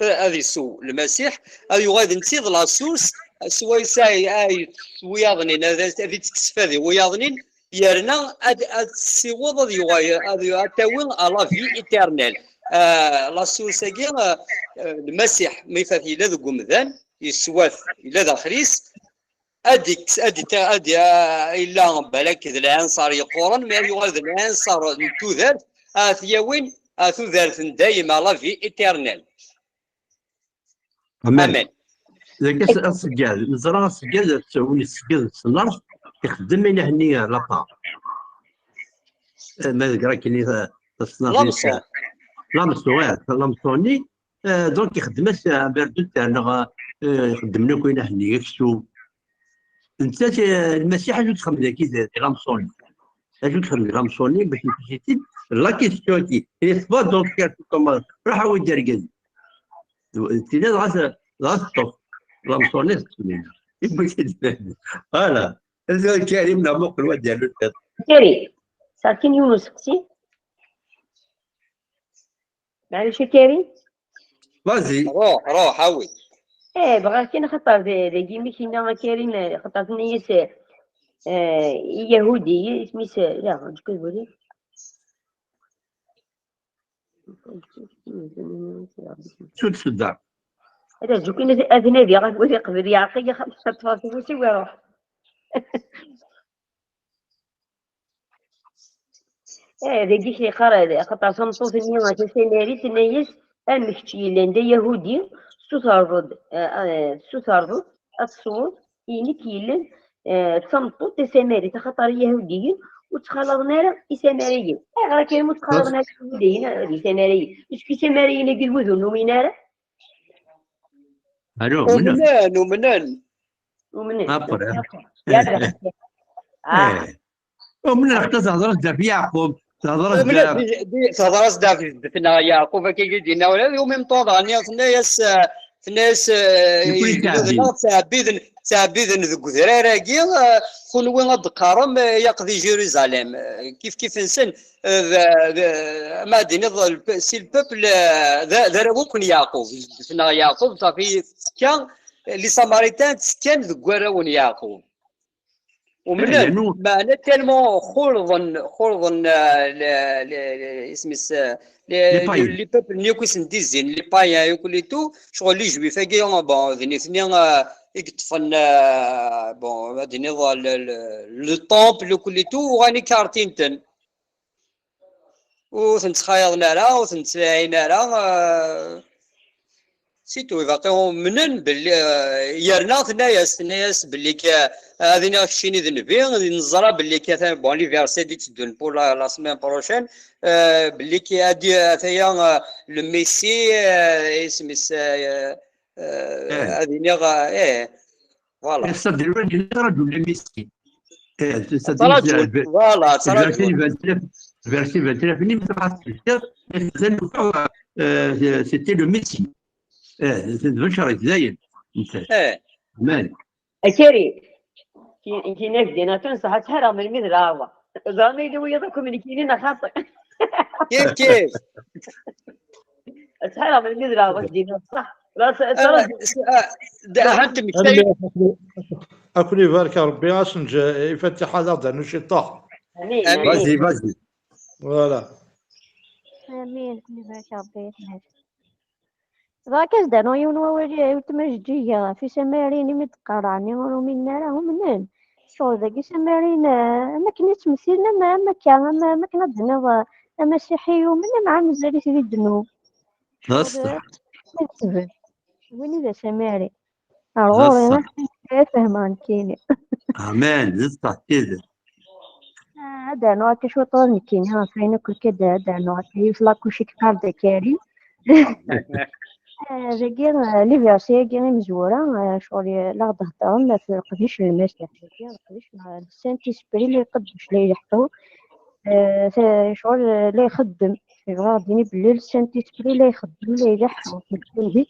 eh, ad isew Lmasiḥ, ad yuɣal d netta i d la source, swayes ay, ay s wiyaḍnin, ad, ad ittekkes fad i wiyaḍnin, yerna ad, ad tessiweḍ ad yuɣal, ad, ad tawi à la vie éternelle. Ah, la source-agi, ah, ah, Lmasiḥ, mi fat yella deg umdan, yeswat, yella daxel-is, ad ikkes, ad ita-, ad, ah, yella balak d lɛinṣer yeqquren, mi ad yuɣal d lɛinṣer n tudert, ad t-yawin, ah, tudert n dayem, à la vie éternelle. Amen. Amen. Dagi as-, aṣeggad, neẓra aṣeggad, win yeṣeggad s nnert, ixeddem ayen ahenni lapar. Eh, ma deg akken i ta-, tasnart. Lamṣu. Lamṣu, eh, lamṣu-nni, eh, donc ixeddem-as, eh, un verre de terre, neɣ, eh, ixeddem akk ayen ahenni, aksum. Nettat, eh, Lmasiḥ acu txeddem dagi di, di lamṣu-nni? Acu txeddem di lamṣu-nni bac nfak-it-id? La question-agi. Ini tebɣa donc kra comme, ruḥ awi-d argaz. Tili dɣa s-, dɣa teṭṭef. Lamṣu-nni teṭṭef. Yewwi-t-id. Voilà. Azul Karim neɣ muqel wa d-yernu tiṭ. Karim, sɛiɣ kan yiwen useqsi. Maɛlic a Karim? Vas-y. Ruḥ, ruḥ, awi. Eh, bɣiɣ kan axaṭer d-, dagi mi k-yenna a Karim, axaṭer tenna-yas, eh, i Yahudi, isem-is, eh, la, aǧǧ-k ad waliɣ. Su tsedda. Ad aǧǧ-k ad, ad nadiɣ, ad waliɣ qbel yeɛreq-iyi, xaṭer ṭṭfeɣ ufus-iw iruḥ. Eh, dagi k-yeqqar, axaṭer tameṭṭut-nni tasamarit tenna-yas, am kečč yellan d Ayahudi, tessutreḍ-d, eh, eh, tessutreḍ-d ad tesweḍ i nekk yellan, eh, d tameṭṭut tasamarit, axaṭer Iyahudiyen ur ttxalaḍen ara Isamariyen. Ayɣer akka ur ttxalaḍen ara Iyahudiyen, eh, d Isamariyen? Parce que Isamariyen-agi d wid ur numin ara. Alo, umnen. Umnen, umnen. Umnen. Après. Yalla. Ah. Eh. Umnen, xaṭer tehḍer-as-d ɣef Yeɛqub, tehḍer-as-d Umnen, ɣef di, di, tehḍer-as-d ɣef jeddet-nneɣ Yeɛqub, akka i d-yenna, ula d umi meṭṭuḍ, ɛni tenna-yas, eh, Tenna-yas, eh, igelliden-a ttɛebbiden, ttɛebbiden deg udrar-agi, eh, kunwi ad d-teqqarem, eh, yaqdi Jérusalem. Eh, kif kif-nsen, eh, d, d, ma ad d-tiniḍ, si le peuple, eh, d, d arraw akk n Yeɛqub. Yesna Yeɛqub, safi, tekka, eh, les Samaritains ttekkan deg warraw n Yeɛqub. Umnen, meɛna tellement xulḍen, xulḍen, eh, le, le, le, isem-is, eh, le, les peuples-nni akk i sen-d-izzin, les païens, akk les tout, ccɣel les juifs-agi, bon, d nitni, eh, i yeṭṭfen, eh, bon, ad d-tiniḍ, le, le, le temple, akk les tout, uɣalen ikartin-ten. Ur ten-ttxayyaḍen ara, ur ten-ttlaɛin ara, eh, c'est tout, baqi umnen belli, eh, yerna tenna-yas, tenna-yas belli k-, ad iniɣ keččini d nnbi, neẓra belli k-, atan, bon, les versets i d-itteddun pour la, la semaine prochaine, eh, belli k-, ad i-, ataya, eh, le Messie, eh, isem-is, eh, eh, ad iniɣ, eh, eh, voilà. Ass-a d lwal yella ttṛaǧun le Messie. Eh, c'est-à-dire, ttṛaǧun, eh, voilà, ttṛaǧun. Verset vingt-neuf, verset vingt-neuf, ni ma tebɣa tfekkeḍ, mazal nufa, eh, c'était le Messie. Eh, c'est de Bachar Zayen. Eh. Amen. Akari. Ki-, kinak dina tun sahat hara melmi d rawa. Zami d wiyaḍ akk melkinin a xaṭi. Kif kif. Ttḥaraɣ melmi d rawa dina, صح. Ras, ras. Ad kem-ibarek Rebbi, asenǧ ifatiḥ ad aɣ-d-rnu ciṭṭaḥ. Amin. Vas-y, vas-y. Voilà. Amin, ad kem-ibarek Rebbi. Bɣa ad k-as-d-rnuɣ yiwen wawal i weltma Jeǧǧiga ɣef isamarin imi d-qqareɣ, ɛni ur uminen ara? Umnen. Ccɣel dagi isamarin, eh, am akken i ttmethilen, am, am akka, am, am akken ad d-tiniḍ, eh, amasiḥi yumen, amɛa mazal-it di ddnub. D ṣṣeḥ. Win i d asamari. Ar ɣur-i, akken fehmeɣ nekkini. Amen, d ṣṣeḥ, d tidet. Ah, ad d-rnuɣ akka cwiṭ ɣur nekkini, ɣef wayen akk akka d-, ad d-rnuɣ akka yiwet la couche i yeqqar-d Akari. Ah, dagi, ah, les versets-agi imezwura, ah, ccɣel i la ɣ-d-heddren ɣef leqdic n Lmasiḥ. Dagi, leqdic n, ah, le Saint-Esprit la iqeddec, la ileḥḥu. Eh, ta-, ccɣel, eh, la ixeddem. Yebɣa ad d-yini belli le Saint-Esprit la ixeddem, la ileḥḥu. Di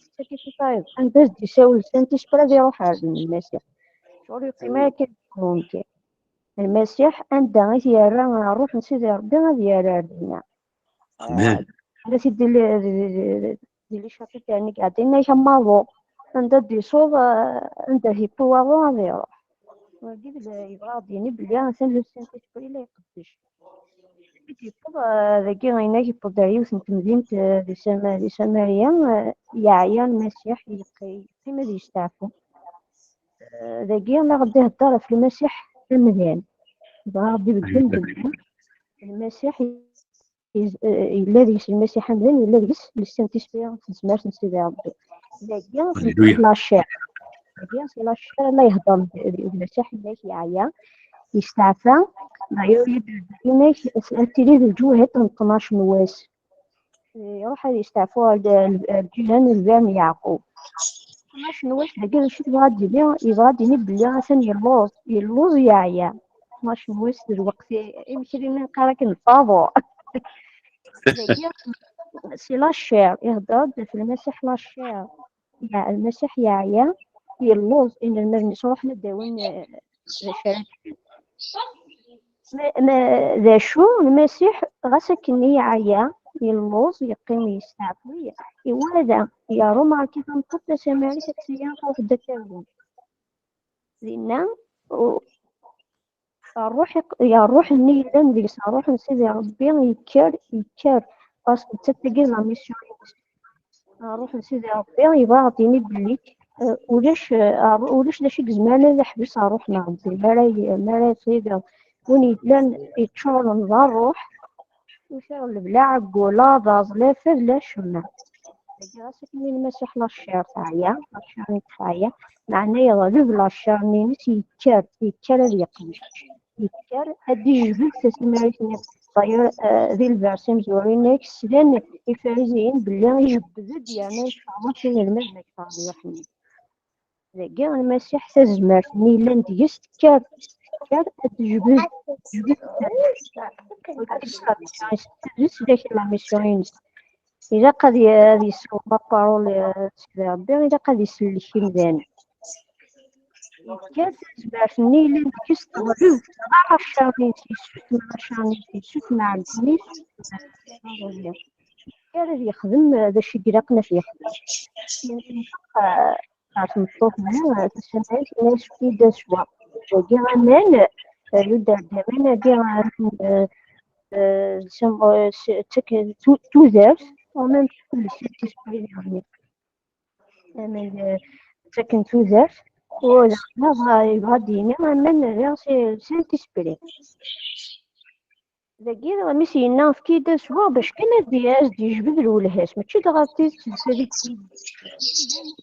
anda i s-d-isawel le Saint-Esprit ad iruḥ ar Lmasiḥ. Ccɣel yeqqim ara kan deg wungal. Lmasiḥ, anda i t-yerra Ṛṛuḥ n Sidi Ṛebbi ad yerr ar dinna. Amen. Ala t-id di, di, di, di, di les chapitres-nni iɛeddan, yenna-k am waḍu. Anda d-isuḍ, eh, anda yewwi waḍu ad iruḥ. Wagi d le-, yebɣa ad d-yini belli atan le Saint-Esprit la iqeddec. I d-yewweḍ, eh, dagi, yenna-k yewweḍ ar yiwet n temdint, eh, di Sama-, di Samariya, eh, yeɛya Lmasiḥ, yeqqi-, yeqqim ad yesteɛfu. Eh, dagi la ɣ-d-ihedder ɣef Lmasiḥ amdan. Dɣa ɣ-d-ibeggen belli Lmasiḥ iz-, eh, yella deg-s Lmasiḥ amdan, yella deg-s le Saint-Esprit, tezmert n Sidi Ṛebbi. Dagi, c'est la chair. Dagi, c'est la chair, la yehder d, d, d Lmasiḥ, yenna-k yeɛya, yesteɛfa, dɣa yenna-k ad tili d lǧuhid n tnac n wass. Iruḥ ad yesteɛfu ar, ar, ar lǧiha n lbir n Yeɛqub. Tnac n wass dagi, d acu tebɣa ad d-tini? Yebɣa ad d-yini belli atan yelluẓ, yelluẓ, yeɛya. Tnac n wass d lweqt i, imekli-nni neqqar akken d taḍu. Dagi, c'est la chair, ihedder-d ɣef Lmasiḥ la chair. Ya, Lmasiḥ yeɛya, yelluẓ, inelmaden-is ruḥen ad d-awin, eh, d acu ara d-awin. Ma, ma, d acu, Lmasiḥ, ɣas akken yeɛya, yelluẓ, yeqqim yesteɛfu, iwala, yerrumarki tameṭṭut tasamarit, akka-ya, truḥ-d ad tawi. Dinna, u-, ṛṛuḥ iq-, ya ṛṛuḥ-nni yellan deg-s, ṛṛuḥ n Sidi Ṛebbi, yekker, yekker. Parce que d tagi d la mission-ines. Ṛṛuḥ n Sidi Ṛebbi yebɣa ad d-yini belli, eh, ulac, eh, ṛṛu-, ulac d acu i izemren ad iḥbes ṛṛuḥ n Ṛebbi. Mi ara y-, mi ara Sidi, win yellan yeččuren d ṛṛuḥ, ur t-iɣelleb la ɛeggu, la aḍaẓ, la fad, la acemma. Dagi ɣas akken i Lmasiḥ la chair teɛya, la chair-nni teɛya, meɛna yeɣleb la chair-nni-ines, yekker, yekker ad yeqdec. Yekker ad d-ijbed tasimarit-nni. D'ailleurs, eh, di lbersi amezwaru yenna-k slan Ifariziyen belli ijebbed-d yerna yecreḍ-as inelmaden akter n Yuḥenna. Dagi, Lmasiḥ, tazmert-nni yellan deg-s tekker, tekker ad d-tejbed, tejbed. Wagi d la mission-ines, d la mission-ines. Ilaq ad y-, ad yessew la parole, eh, n Sidi Ṛebbi, ilaq ad isellek imdanen. Yefka tazmert-nni yellan deg-s teɣleb, tɣerr ccerni-s, yessutem ccerni-s, yessutem ɛeggun-is, eh, yefka ad yexdem, eh, d acu i ilaqen ad t-yexdem. Yenṭeq, eh, ɣer tmeṭṭut-nni, eh, tasamhayt, yenna-yas efk-iyi-d aswa. Dagi aman, eh, yudder-d aman-agi, eh, eh, s-, s-, ttaken tu-, tudert, en même temps, le Saint-Esprit. Aman, eh, ttaken tudert, u daɣen yebɣa, yebɣa ad d-yini aman rriɣ s-, Saint-Esprit. Dagi, mi s-yenna efk-iyi-d aswa, bac kan ad d-, ad d-yejbed lwelha-s, mačči dɣa d tidet d tadikti.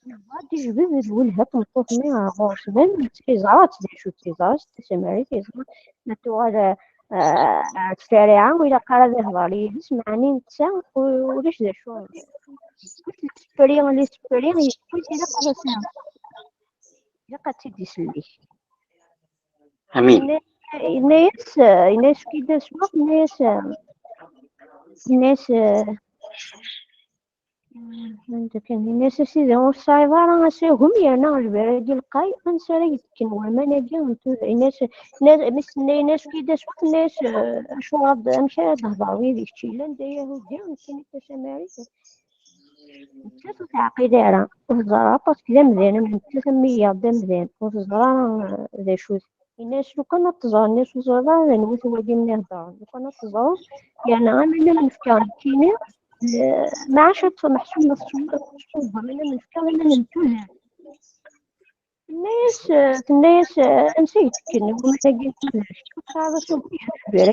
Yebɣa ad d-yejbed lwelha n tmeṭṭut-nni ɣer ɣur-s, même yeẓra-tt d acu-tt, yeẓra-tt d tasemrit, yeẓra ma tuɣal, eh, eh, ttariɛa, ur ilaq ara ad ihḍer yid-s, meɛni netta u-, ulac d acu. L'esprit, l'esprit, yewwi-t, ilaq ad as-, ilaq ad tt-id-isellek. Amin. Yenna-, yenna-yas, yenna-yas efk-iyi-d aswa, yenna-yas, yenna-yas, anda kan, yenna-yas: "A Sidi, ur tesɛiḍ ara asagem, yerna lbir-agi lqay, ansi ara yekken waman-agi n tud-?" Yenna-yas, yenna-, mi s-, yenna-yas efk-iyi-d aswa, yenna-yas, eh, acuɣer d-, amek ara d-hḍereḍ yid-i, kečč yellan d Ayahudi, nekkini d Tasamarit? Nettat ur teɛqil ara, ur teẓra ara, parce que d amdan am nettat, am wiyaḍ d amdan, ur teẓra ara, eh, d acu-t. Yenna-yas lukan ad teẓreḍ, yenna-yas ur teẓriḍ ara d anwa-t wagi-nni heddren, lukan ad teẓreḍ, yerna aman am nefka nekkini, eh, maɛac ad meḥsub ma tettṣubbeḍ aman am nefka d aman n tudert. Tenna-yas, eh, tenna-yas, eh, ansa i d-kken waman-agi n tudert? Ur tesɛiḍ asagem, ur yefhim ara.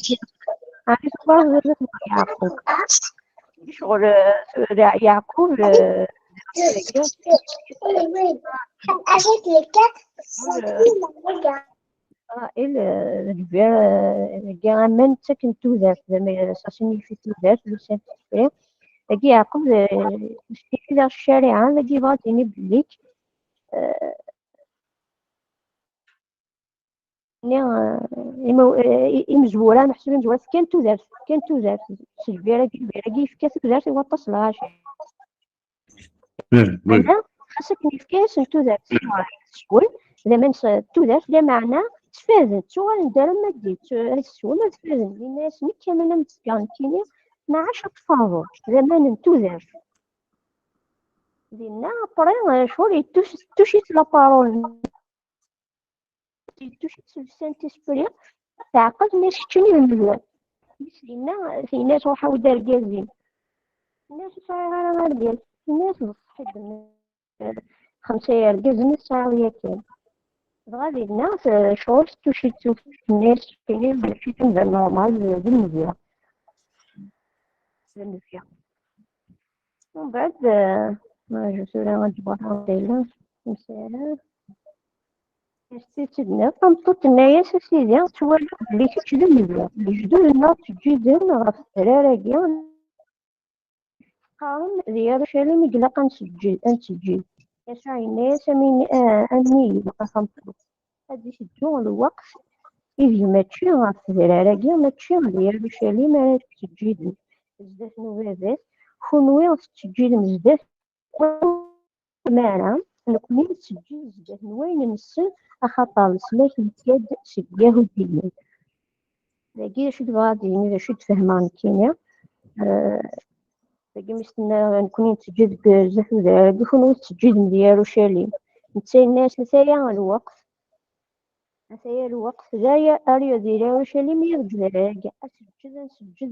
Ɛni tuɣaleḍ d baba-twen Yeɛqub? Ccɣel, eh, tura Yeɛqub, eh, Ṛaḥil, eh, d lbir, eh, dagi aman ttaken tudert, d ama-, ça signifie tudert, le Saint-Esprit. Dagi Yeɛqub, eh, yesnifid ɣer ccariɛa, dagi yebɣa ad d-yini belli, eh, nni, eh, imaw-, eh, i-, imezwura, meḥsub imezwura, fkan tudert, fkan tudert. S lbir-agi, lbir-agi yefka tudert i waṭas n lɣaci. Mm, oui. Meɛna, xas akken yefka-yasen tudert, teswel, d aman s tudert, lameɛna ttfaden, ttuɣalen-d arma d, ad swem, ad faden. Yenna-yas, nekk aman am tezga nekkini, maɛac ad tfadeḍ, d aman n tudert. Dinna, après, eh, ccɣel yettuc-, yettuc-it la parole. Yettuc-it s le Saint-Esprit, teɛqel, nni-as keččini d nnbi. Yenna, yenna-as ruḥ awi-d argaz-im. Yenna-as ur sɛiɣ ara argaz. Yenna-as d ṣṣeḥ i d-tenniḍ, xemsa yergazen i tesɛiḍ yakan. Dɣa dinna, t-, ccɣel tettuc-it, tenna-as keččini mačči d amdan normal, d, d nnbi. D nnbi. Mbeɛd, eh, ma tura ad ǧebreɣ anda yella umsara. Yessi-tt-id-nniɣ, tameṭṭut tenna-yas: "A Sidi, ttwaliɣ belli kečč d nnbi. Lejdud-nneɣ ttseǧǧiden ɣef tedrar-agi." Qqaren, "D Yarucalim i ilaq ad nseǧǧed, ad nseǧǧid." Yasuɛ yenna-yas: "Amin, eh, amin, a tameṭṭut. Ad d-iteddu lweqt ideg mačči ɣef tedrar-agi, mačči d Yarucalim ara tettseǧǧidem zdat n ubabat, kunwi tettseǧǧidem zdat, ma ara nekni nettseǧǧid zdat n wayen nessen, axaṭer leslak yekka-d seg Yahudiyen." Dagi d acu i d-bɣiɣ ad d-yini, d acu i d-fehmeɣ nekkini. Eh, dagi mi s-tenna, nekni nettseǧǧid deg, zdat udrar-agi, kunwi tettseǧǧidem di Yarucalim. Netta yenna-yas, ataya lweqt, ataya lweqt, d aya, ar yadi Yarucalim i deg udrar-agi. Ad seǧǧed, ad nseǧǧed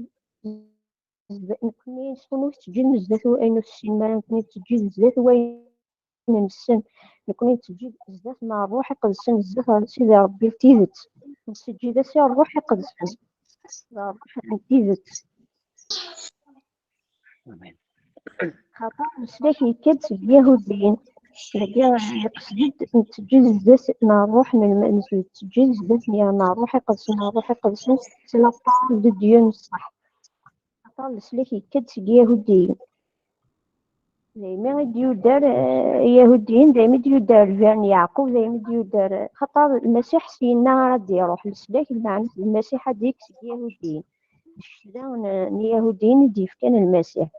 zdat, nekni, kunwi tettseǧǧidem zdat wayen ur tessinem ara, nekni nettseǧǧid zdat wayen nessen. Nekni nettseǧǧid zdat n Ṛṛuḥ Iqedsen, zdat n Sidi Ṛebbi n tidet. Nettseǧǧid-as i Ṛṛuḥ Iqedsen, d Ṛṛuḥ n tidet. Amin. Xaṭer leslak yekka-d seg Yahudiyen. Dagi yeqsed-d nettseǧǧid zdat n Ṛṛuḥ n lm-, nettseǧǧid zdat n Ṛṛuḥ Iqedsen, Ṛṛuḥ Iqedsen, c'est la parole de Dieu n ṣṣeḥ. Xaṭer leslak yekka-d seg Yahudiyen. Daymi i d-yudder, eh, Iyahudiyen, daymi i d-yudder lbir n Yeɛqub, daymi i d-yudder, eh, xaṭer Lmasiḥ syenna ara d-iruḥ. Leslak, lmeɛna-s d Lmasiḥ ad d-yekk seg Iyahudiyen. D ccetla n, n Iyahudiyen i d-yefkan Lmasiḥ.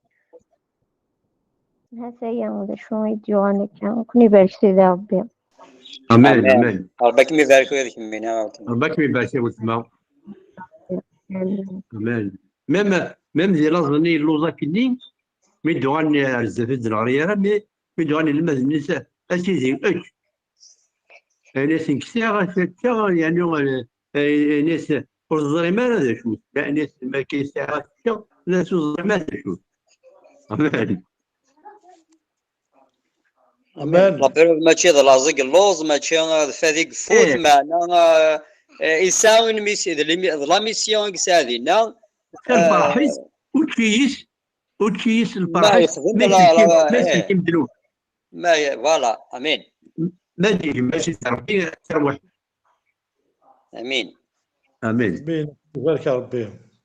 Ha-t-aya d acu i d-yuɣen akka. Ad ken-ibarek Sidi Ṛebbi. Amen, amen. Ṛebbi ad kem-ibarek ula d kemmini. Ṛebbi ad kem-ibarek a weltma. Amin. Amen. Même, même di laẓ-nni yelluẓ akkenni, mi d-uɣalen ar zdat ur d-neɣri ara, mais mi d-uɣalen inelmaden-is, a sidi, ečč. Ayen-as nkes-aɣ, ad ččeɣ, yernu, eh, ayen-as ur teẓrim ara d acu-t. Ayen-as ma akka yesɛa ad ččeɣ, la ur teẓrim ara d acu-t. Amen. Amen. La preuve mačči d laẓ i yelluẓ, mačči d fad i yeffut, meɛna, eh, eh, yesɛa une mission, d limi-, d la mission i yesɛa dinna. Kan ferḥ-is, učči-is, učči-is lferḥ-is, ma yexdem la, la, ma yesselkim ddnub. Ma, voilà, amin. Ma d-yegma si Ṛebbi, tarwiḥt. Amin. Amin. Amin. Ibarek Ṛebbi.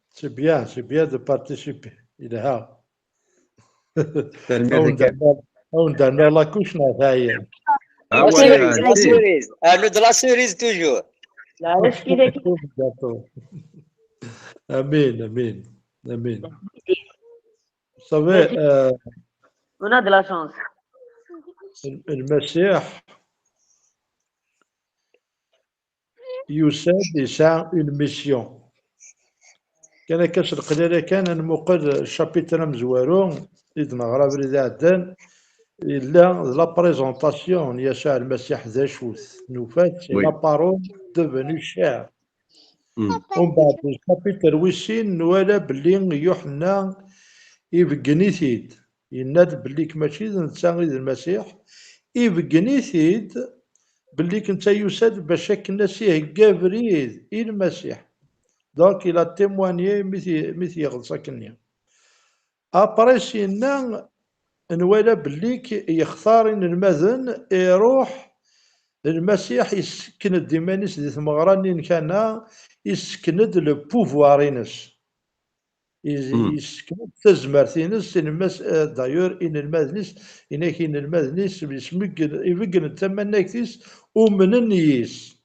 C'est bien, c'est bien de participer. Yelha. Tanemmirt. Awen-d-rniɣ la couche neɣ teɛyam? La cerise, la cerise. Arnu-d la cerise toujours. Lɛac kidaki. Amin, amin, amin. Vous savez, euh, On a de la chance. Lmasiḥ yusa-d, yesɛa une mission. Kan akka s leqlala kan, ad nmuqel chapitre amezwaru i d-neɣra abrid iɛeddan, yella d la présentation n Yasuɛ Lmasiḥ d acu-t. Nufa-t, c'est la parole devenue chair. Umbeɛd, chapitre wis sin, nwala belli Yuḥenna ibeggen-it-id. Yenna-d belli mačči d netta i d Lmasiḥ, ibeggen-it-id belli netta yusa-d bac akken ad s-iheggi abrid i Lmasiḥ. Donc, il a témoigné mi t-, mi t-yeɣḍes akkenni. Après, syenna, nwala belli yextar inelmaden, iruḥ Lmasiḥ yessken-d iman-is di tmeɣra-nni n Kana, yessken-d le pouvoir-ines. Yessken-d tazmert-ines, d'ailleurs, inelmaden-is, inak inelmaden-is, ibeggen-d tamannagt-is, umnen yis.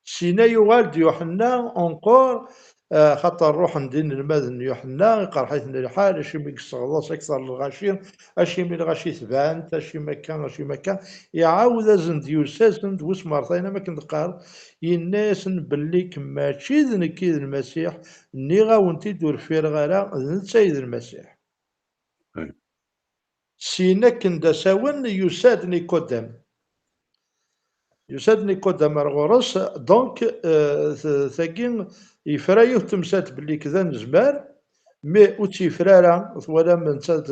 Sina yuɣal-d Yuḥenna encore, xaṭer ruḥen-d inelmaden n Yuḥenna, iqerḥ-iten lḥal, acimi yesseɣḍas akteṛ n lɣaci, acimi lɣaci tebɛen-t, acimi akka, acimi akka. Iɛawed-asen-d, yusa-asen-d wis mertayen, am akken d-qqaren, yenna-yasen belli mačči d nekk i d Lmasiḥ, nniɣ-awen-t-id ur ffireɣ ara, d netta i d Lmasiḥ. Syin akken d asawen, yusa-d Nikodem. Yusa-d Nikodem ar ɣur-s, donc, euh, t-, tagi yefra yiwet temsalt belli d anezmar, mais ur tt-yefra ara, twalam netta d,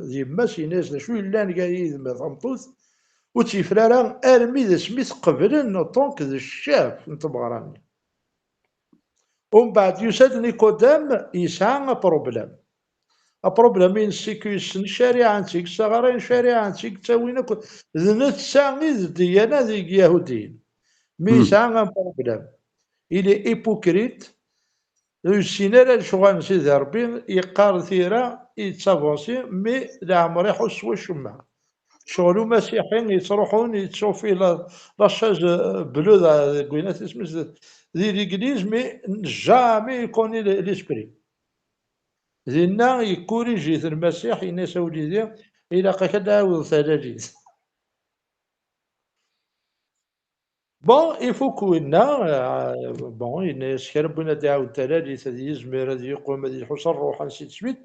d yemma-s, yenna-yas d acu yellan gar yid-m d tameṭṭut, ur tt-yefra ara armi d asmi t-qeblen en tant que d ccaf n tmeɣra-nni. Umbeɛd yusa-d Nikodem, yesɛa aproblem. Aproblem-ines, c'est que yessen ccariɛa-nnes, yettaɣ ccariɛa-nnes, yettawin akk d netta i d ddiyana deg Yahudiyen. Mi yesɛa aproblem, il est hypocrite, ur yessin ara lecɣal n Sidi Ṛebbi, yeqqar tira, yettavansi, mais leɛmer iḥuss s wacemma. Ccɣel umasiḥi yettruḥun, yettṣuffi la, la chaise bleue deg winat isem-is di l'église, mais jamais il connaît l'esprit. Dinna yekkurij-it Lmasiḥ, yenna-as a wlidi, ilaq-ak ad d-tɛawdeḍ talalit. Bon, ifuk winna, euh, bon, yenna-yas kra n win ad d-iɛawed talalit, ad yizmir, ad yeqqum, ad yelḥu s ṛṛuḥ, ainsi de suite.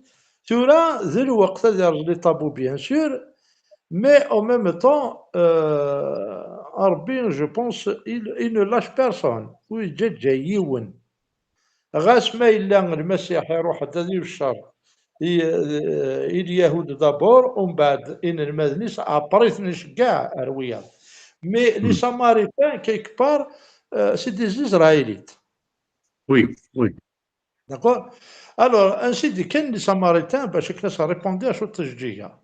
Tura d lweqt ad yerẓ les tabous, bien sûr, mais en même temps, euh, Ṛebbi, je pense, il, il ne lâche personne, ur yeǧǧaǧǧa yiwen. Ɣas ma yella Lmasiḥ iruḥ-d ad ibeccer i, i Lyahud d'abord, umbeɛd inelmaden-is, après-ten iceggeɛ ar wiyaḍ. Mais les Samaritains, quelque part, euh, c'est des Israélites. Oui, oui. D'accord? Alors, ainsi de suite, les Samaritains, bac akken ad s-répondre à cette tjeǧǧiga.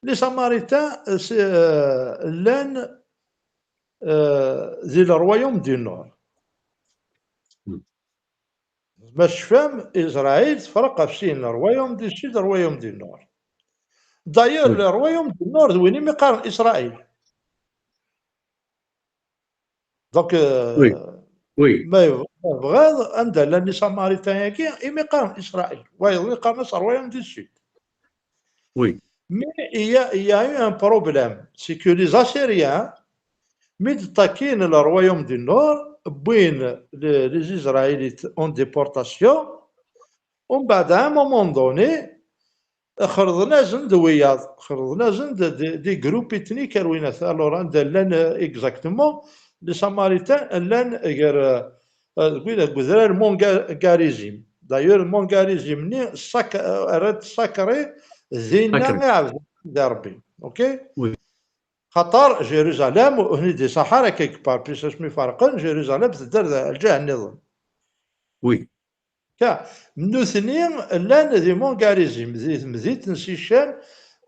Les Samaritains, euh, c'est, euh, llan, euh, di le royaume du nord. Ma tecfam, Israël tefreq ɣef sin, le royaume du sud, le royaume du nord. D'ailleurs, le royaume du nord, d win imi qqaren Israël. Donc, euh, Oui, oui. Ma yeb-, ma tebɣiḍ, anda llan les Samaritains-agi, imi qqaren Israël. Wayeḍ qqaren-as royaume du sud. Oui. Mais il y a, il y a eu un problème, c'est que les Assyriens, mi d-ttakin le royaume du Nord, wwin les, les Israélites en déportation, umbeɛd, à un moment donné, xerḍen-asen-d wiyaḍ, xerḍen-asen-d des, des groupes ethniques ar winat. Alors, anda llan, euh, exactement, les Samaritains llan gar, euh, euh, deg wid, deg udrar Mont Ga-, Garizim. D'ailleurs, Mont Garizim-nni sak-, euh, rran-t sacré, dinna i ɛebden Sidi Ṛebbi. Ok? Oui. Xaṭer Jérusalem, ur ten-id-iṣaḥ ara quelque part, puisque asmi ferqen, Jérusalem tedder d lǧiha nniḍen. Oui. Ka, nutni llan di Mont Garizim, di temdint n Sicem,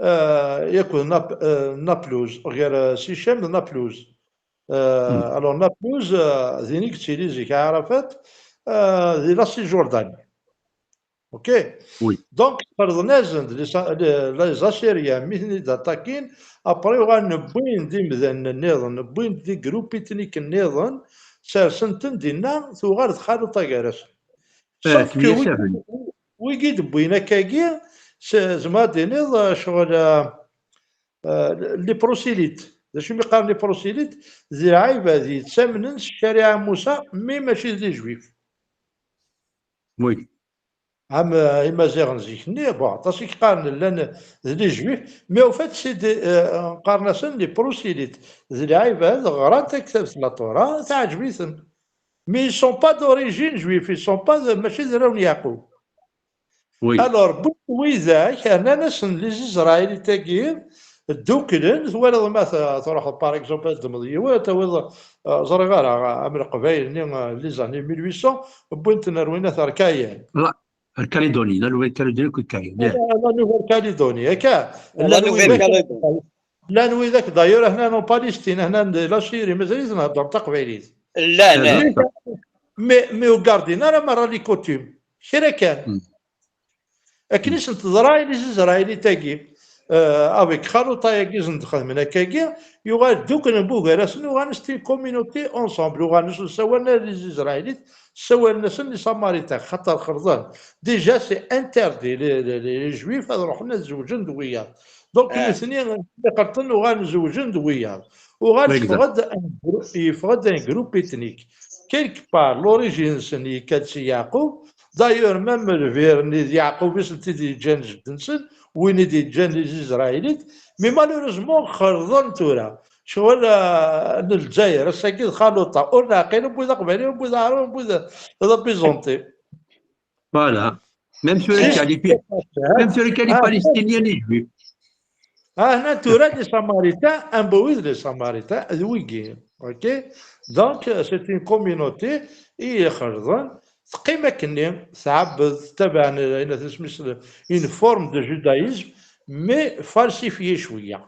euh, akked Nap-, euh, Naplouse, gar, euh, Sicem d Naplouse. Euh, Hmm. Alors, Naplouse, euh, din i yettili zik Arafat, euh, di la Cisjordanie. Ok? Oui. Donc, ferḍen-asen-d les, les, les Assyriens, mi ten-id-attakin, après uɣalen wwin-d imdanen nniḍen, wwin-d des groupes ethniques nniḍen, sersen-ten dinna, tuɣal txaluṭa gar-asen. Eh, Sauf que tmyasaben. Wigi, wigi d-wwin akkagi, s-, zemreɣ ad d-tiniḍ, eh, ccɣel, eh, eh, les prosélytes. D acu mi qqaren les prosélytes? D lɛibad yettamnen s ccariɛa n Musa, mi mačči d les juifs. Oui. Am, eh, Imaziɣen zik-nni, bon, aṭas i yeqqaren llan d les juifs, mais au fait, c'est des, eh, qqaren-asen les prosélytes. D lɛibad, ɣran taktabt la Torah, teɛǧeb-iten. Mais ils sont pas d'origine juive, ils sont pas de, mačči d arraw n Yeɛqub. Oui. Alors, wwin-d widak, rnan-asen les Israélites-agi, dduklen, twalaḍ ma t-, truḥeḍ, par exemple, ad ddmeḍ yiwen, tawiḍ, eh, ẓriɣ ara, am Leqbayel-nni, eh, les années mille huit cents, wwin-ten ar winat ar Cayenne. La Calédonie, la Nouvelle-Calédonie, que Cayenne. La, la Nouvelle-Calédonie, akka. La Nouvelle-Calédonie. Llan widak, d'ailleurs, hna en Palestine, hna di la Syrie, mazal-iten heddren taqbaylit. Llan. Mais, mais ur gardin ara merra les coutumes. Kra kan. Hmm. Akken i sen-teḍra i les Israélites-agi, euh, avec xaluṭa-agi i sen-d-xedmen akkagi, yuɣal dduklen bugar-asen, uɣalen c'est une communauté ensemble, uɣalen ur ssawalen ara les Israélites, ssawalen-asen les Samaritains, xaṭer xelḍen. Déjà, c'est interdit, les, les, les Juifs ad ruḥen ad zewǧen d wiyaḍ. Donc, Ah. Nutni, iqerṭen uɣalen zewǧen d wiyaḍ. Uɣal Exact. Yeffeɣ-d un grou-, yeffeɣ-d un groupe ethnique. Quelque part, l'origine-nsen yekka-d si Yeɛqub. D'ailleurs, même lbir-nni d Yeɛqub i sen-t-id-yeǧǧan jeddi-nsen, win i d-yeǧǧan les Israélites. Mais malheureusement, xelḍen tura. Ccɣel, euh, n Lezzayer, ass-agi d xaluṭa. Ur neɛqil, wwin d aqbayli, wwin d aɛrab, wwin d, d abizanti. Voilà. Même sur les Juste qualités, même sur les qualités Ah, palestiniens et juifs. Ah, hna tura les Samaritains, un bout les Samaritains, d wigi. Ok? Donc, euh, c'est une communauté, i xelḍen, teqqim akkenni, tɛebbed, tabaɛen, euh, une forme de judaïsme, mais falsifié cwiya.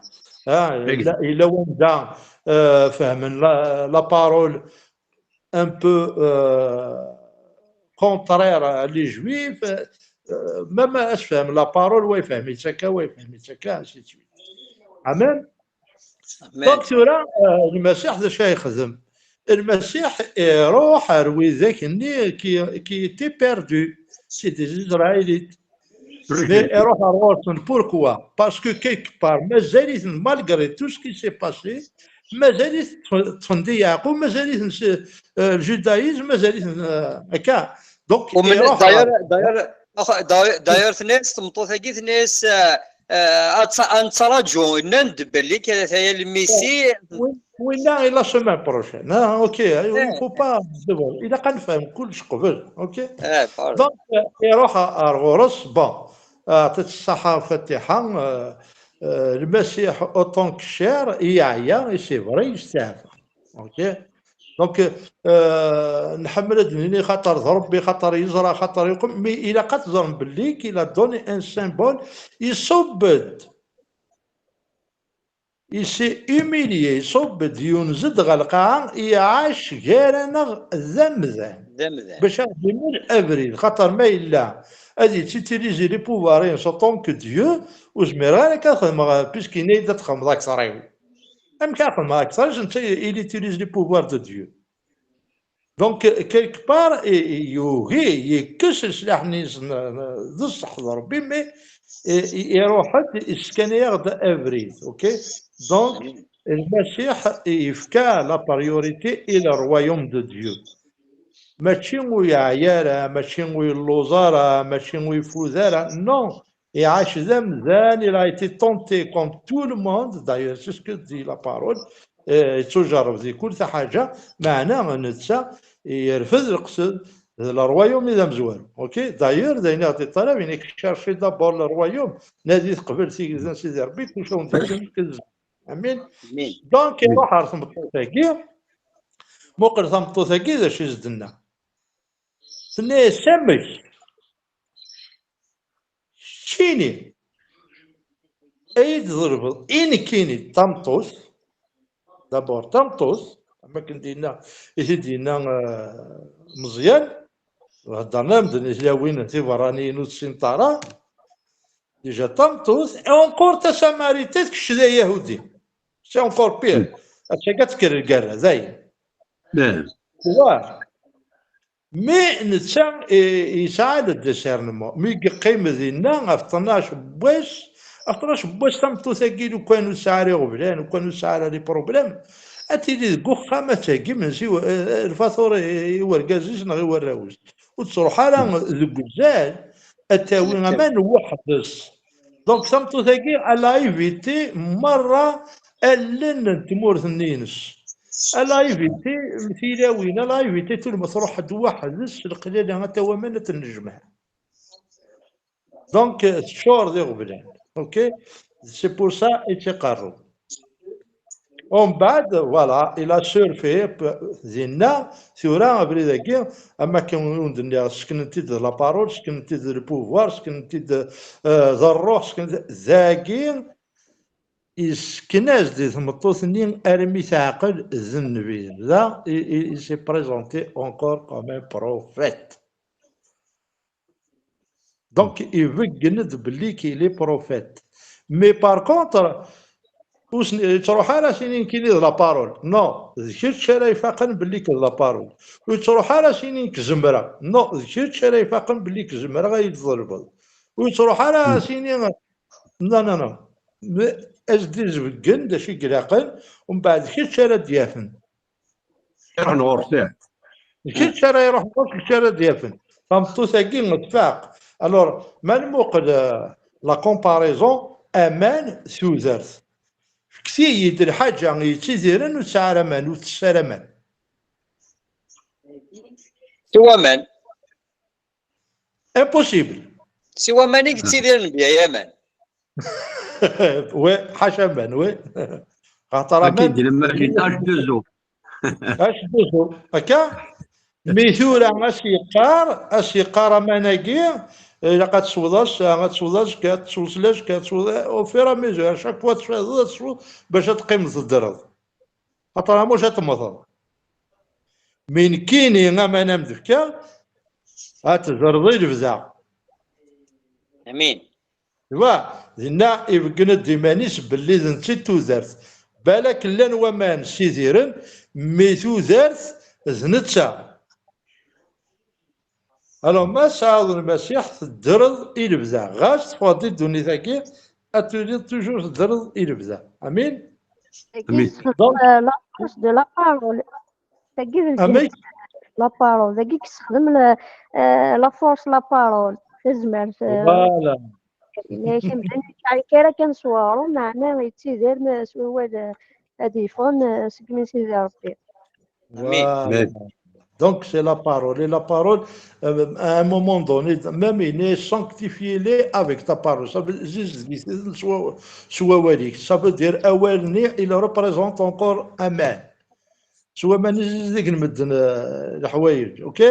Ah, Exact. Yella, yella wanda, euh, fehmen la, la parole un peu, euh, contraire à les juifs, euh, même asfhem, la parole, wa yefhem-itt akka, wa yefhem-itt akka, ainsi de suite. Amen. Amen. Donc, tura, euh, Lmasiḥ d acu ay yexdem? Lmasiḥ iruḥ ar widak-nni qui, qui étaient perdus. C'est des Israélites. Mais iruḥ ar ɣur-sen. Pourquoi? Parce que quelque part, mazal-iten, malgré tout ce qui s'est passé, mazal-iten ṭṭfen di Yeɛqub, mazal-iten s, euh, le judaïsme, mazal-iten, euh, akka. Donc, ومن iruḥ داير ɣer- داير أخ- داير داير تنس تمطوث أكيد تنس أنتراجو نند بلي كذا ثيا الميسي. Oui, oui, là, et la semaine prochaine. Hein, ok, il faut pas, c'est bon. Il a quand même fait un coup, je couvre, ok? آه، pardon. Donc, euh, iruḥ ar ɣur-s, bon, euh, ɛṭiɣ-tt ṣṣeḥḥa, Fatiḥa, euh, euh, Lmasiḥ, autant que cher, yeɛya, et c'est vrai, yesteɛfa. Ok? Donc, euh, nḥemmel ad d-nini xaṭer d Ṛebbi, xaṭer yeẓra, xaṭer yeqqim, mais ilaq ad teẓrem belli qu'il a donné un symbole, iṣubb-d. Il s'est humilié, iṣubb-d, yunez-d ɣer lqaɛa, iɛac gar-aneɣ d amdan. D amdan. Bac ad d-imel abrid, xaṭer ma yella ad yettitilizi les pouvoirs-ines en tant que Dieu, ur zmireɣ ara akka ad xedmeɣ, puisque yenna-yi-d ad txedmeḍ akteṛ-iw. Amek ara xedmeɣ akteṛ-is, netta il utilise les pouvoirs de Dieu. Donc, quelque part, i, i, yugi, yekkes leslaḥ-nni-s n, n, d ṣṣeḥ d Ṛebbi, mais I- i- iruḥ-d, iskanayeɣ-d abrid, ok? Donc, Lmasiḥ yefka la priorité i le royaume de Dieu. Mačči ur yeɛya ara, mačči ur yelluẓ ara, mačči ur yeffud ara, non. Iɛac d amdan, il a été tenté comme tout le monde, d'ailleurs, c'est ce que dit la parole, eh, yettujerreb di kul taḥaǧa, meɛna netta yerfed leqsed, d le royaume i d amezwaru. Ok? D'ailleurs, d ayen i ɣ-d-yeṭṭalab, il a cherché d'abord le royaume, nadi teqbel tigzi n Sidi Rebbi, kullec a wen-d-yekkun. Amin. Amin. Donc, iruḥ ɣer tmeṭṭut-agi, muqel tameṭṭut-agi, d acu i s-d-tenna? Tenna-yas: "Amek? Keččini ay d-tḍelbeḍ i nekkini d tameṭṭut, d'abord d tameṭṭut, am akken d-yenna, i t-id-yenna, eh, Meẓyan, heddren-am-d i tlawin tiberraniyin ur tessinent ara, déjà d tameṭṭut, et encore tasamarit-a, kečč d ayahudi. C'est encore pire. Ass-agi ad tekker lgerra, dayen." Wa. Mais netta, eh, yesɛa le discernement. Mi yeqqim dinna ɣef tnac n wass, ɣef tnac n wass tameṭṭut-agi, lukan ur tesɛi ara iɣeblan, lukan ur tesɛi ara les problèmes, ad tili deg uxxam, ad tagi imensi, eh, eh, lfatur i, i wergaz-is neɣ i warraw-is. Ur tettruḥ ara deg uzal, ad tawi aman weḥd-s. Donc, tameṭṭut-agi, elle a évité merra allen n tmurt-nni-ines. Elle a évité tilawin, elle a évité tout le monde. Truḥ-d weḥd-s, leqlala ad tawi aman ad tennejmeɛ. Donc, teččur d iɣeblan. Ok? C'est pour ça i tt-iqerru. Umbeɛd, voilà, il a surfé, p-, dinna, tura abrid-agi, am akken i wen-d-nniɣ, seknen-t-id d la parole, seknen-t-id d le pouvoir, seknen-t-id, eh, d rruḥ, seknen-t-, dagi, yesken-as-d i tmeṭṭut-nni armi teɛqel d nnbi. Da, i, i, il s'est présenté encore comme un prophète. Donc, ibeggen-d belli qu'il est prophète. Mais par contre, ur sen-, yettruḥ ara s-inin nekkini d la parole. Non, d kečč ara ifaqen belli d la parole. Ur yettruḥ ara s-inin nekk zemreɣ. Non, d kečč ara ifaqen belli nekk zemreɣ ad yi-d-tḍelbeḍ. Ur yettruḥ ara s-inin, non, non, non. Mais ad s-d-izebgen d acu i ilaqen, umbeɛd d kečč ara d-yafen. Iruḥen ɣur-s, ih. D kečč ara iruḥen ɣur-s, d kečč ara d-yafen. Tameṭṭut-agi tfaq. Alors, ma nmuqel, euh, la comparaison, aman, tudert. Fket-iyi-d lḥaǧa yettidiren ur tesɛi ara aman, ur tess ara aman. Siwa aman. Impossible. Siwa aman i yettidiren mebla aman. Oui, ḥaca aman, oui. Xaṭer aman. Acu d-lemmer H deux O. H deux O. Akka? Mi tura as-yeqqar, as-yeqqar aman-agi, ilaq ad tesweḍ ass, ad tesweḍ azekka, ad tesweḍ tlajka, ad tesweḍ, au fur et à mesure, à chaque fois tesweḍ, ad tesweḍ, bac ad teqqimeḍ teddreḍ. Xaṭer amuc ad temmteḍ. Mi nekkini aman am d-fkeɣ, ad tzerḍ i lebda. Amin. Wa, dinna ibeggen-d iman-is belli d netta i d tudert. Balak llan waman ssidiren, mi tudert d netta. Alors, ma tesɛiḍ Lmasiḥ, teddreḍ i lebda. Ɣas teffɣeḍ di ddunit-agi, ad tiliḍ toujours teddreḍ i lebda. Amin? Tagi, Donc, euh, la force de la parole. Tagi d amek? La parole. Tagi yessexdem la, euh, la force la parole. Tazmert. Euh, Voilà. Yak amdan yesɛa kra kan s weɣrum, meɛna yettidir s wawal, euh, ad yeffɣen, euh, seg mi Sidi Rebbi. Voilà. Donc, c'est la parole. Et la parole, euh, à un moment donné, même il est sanctifié, il est avec ta parole. Ça veut dire, s wa-, s wawal-ik. Ça veut dire, awal-nni, il représente encore aman. S waman i zeddigen medden, euh, leḥwayeǧ, ok?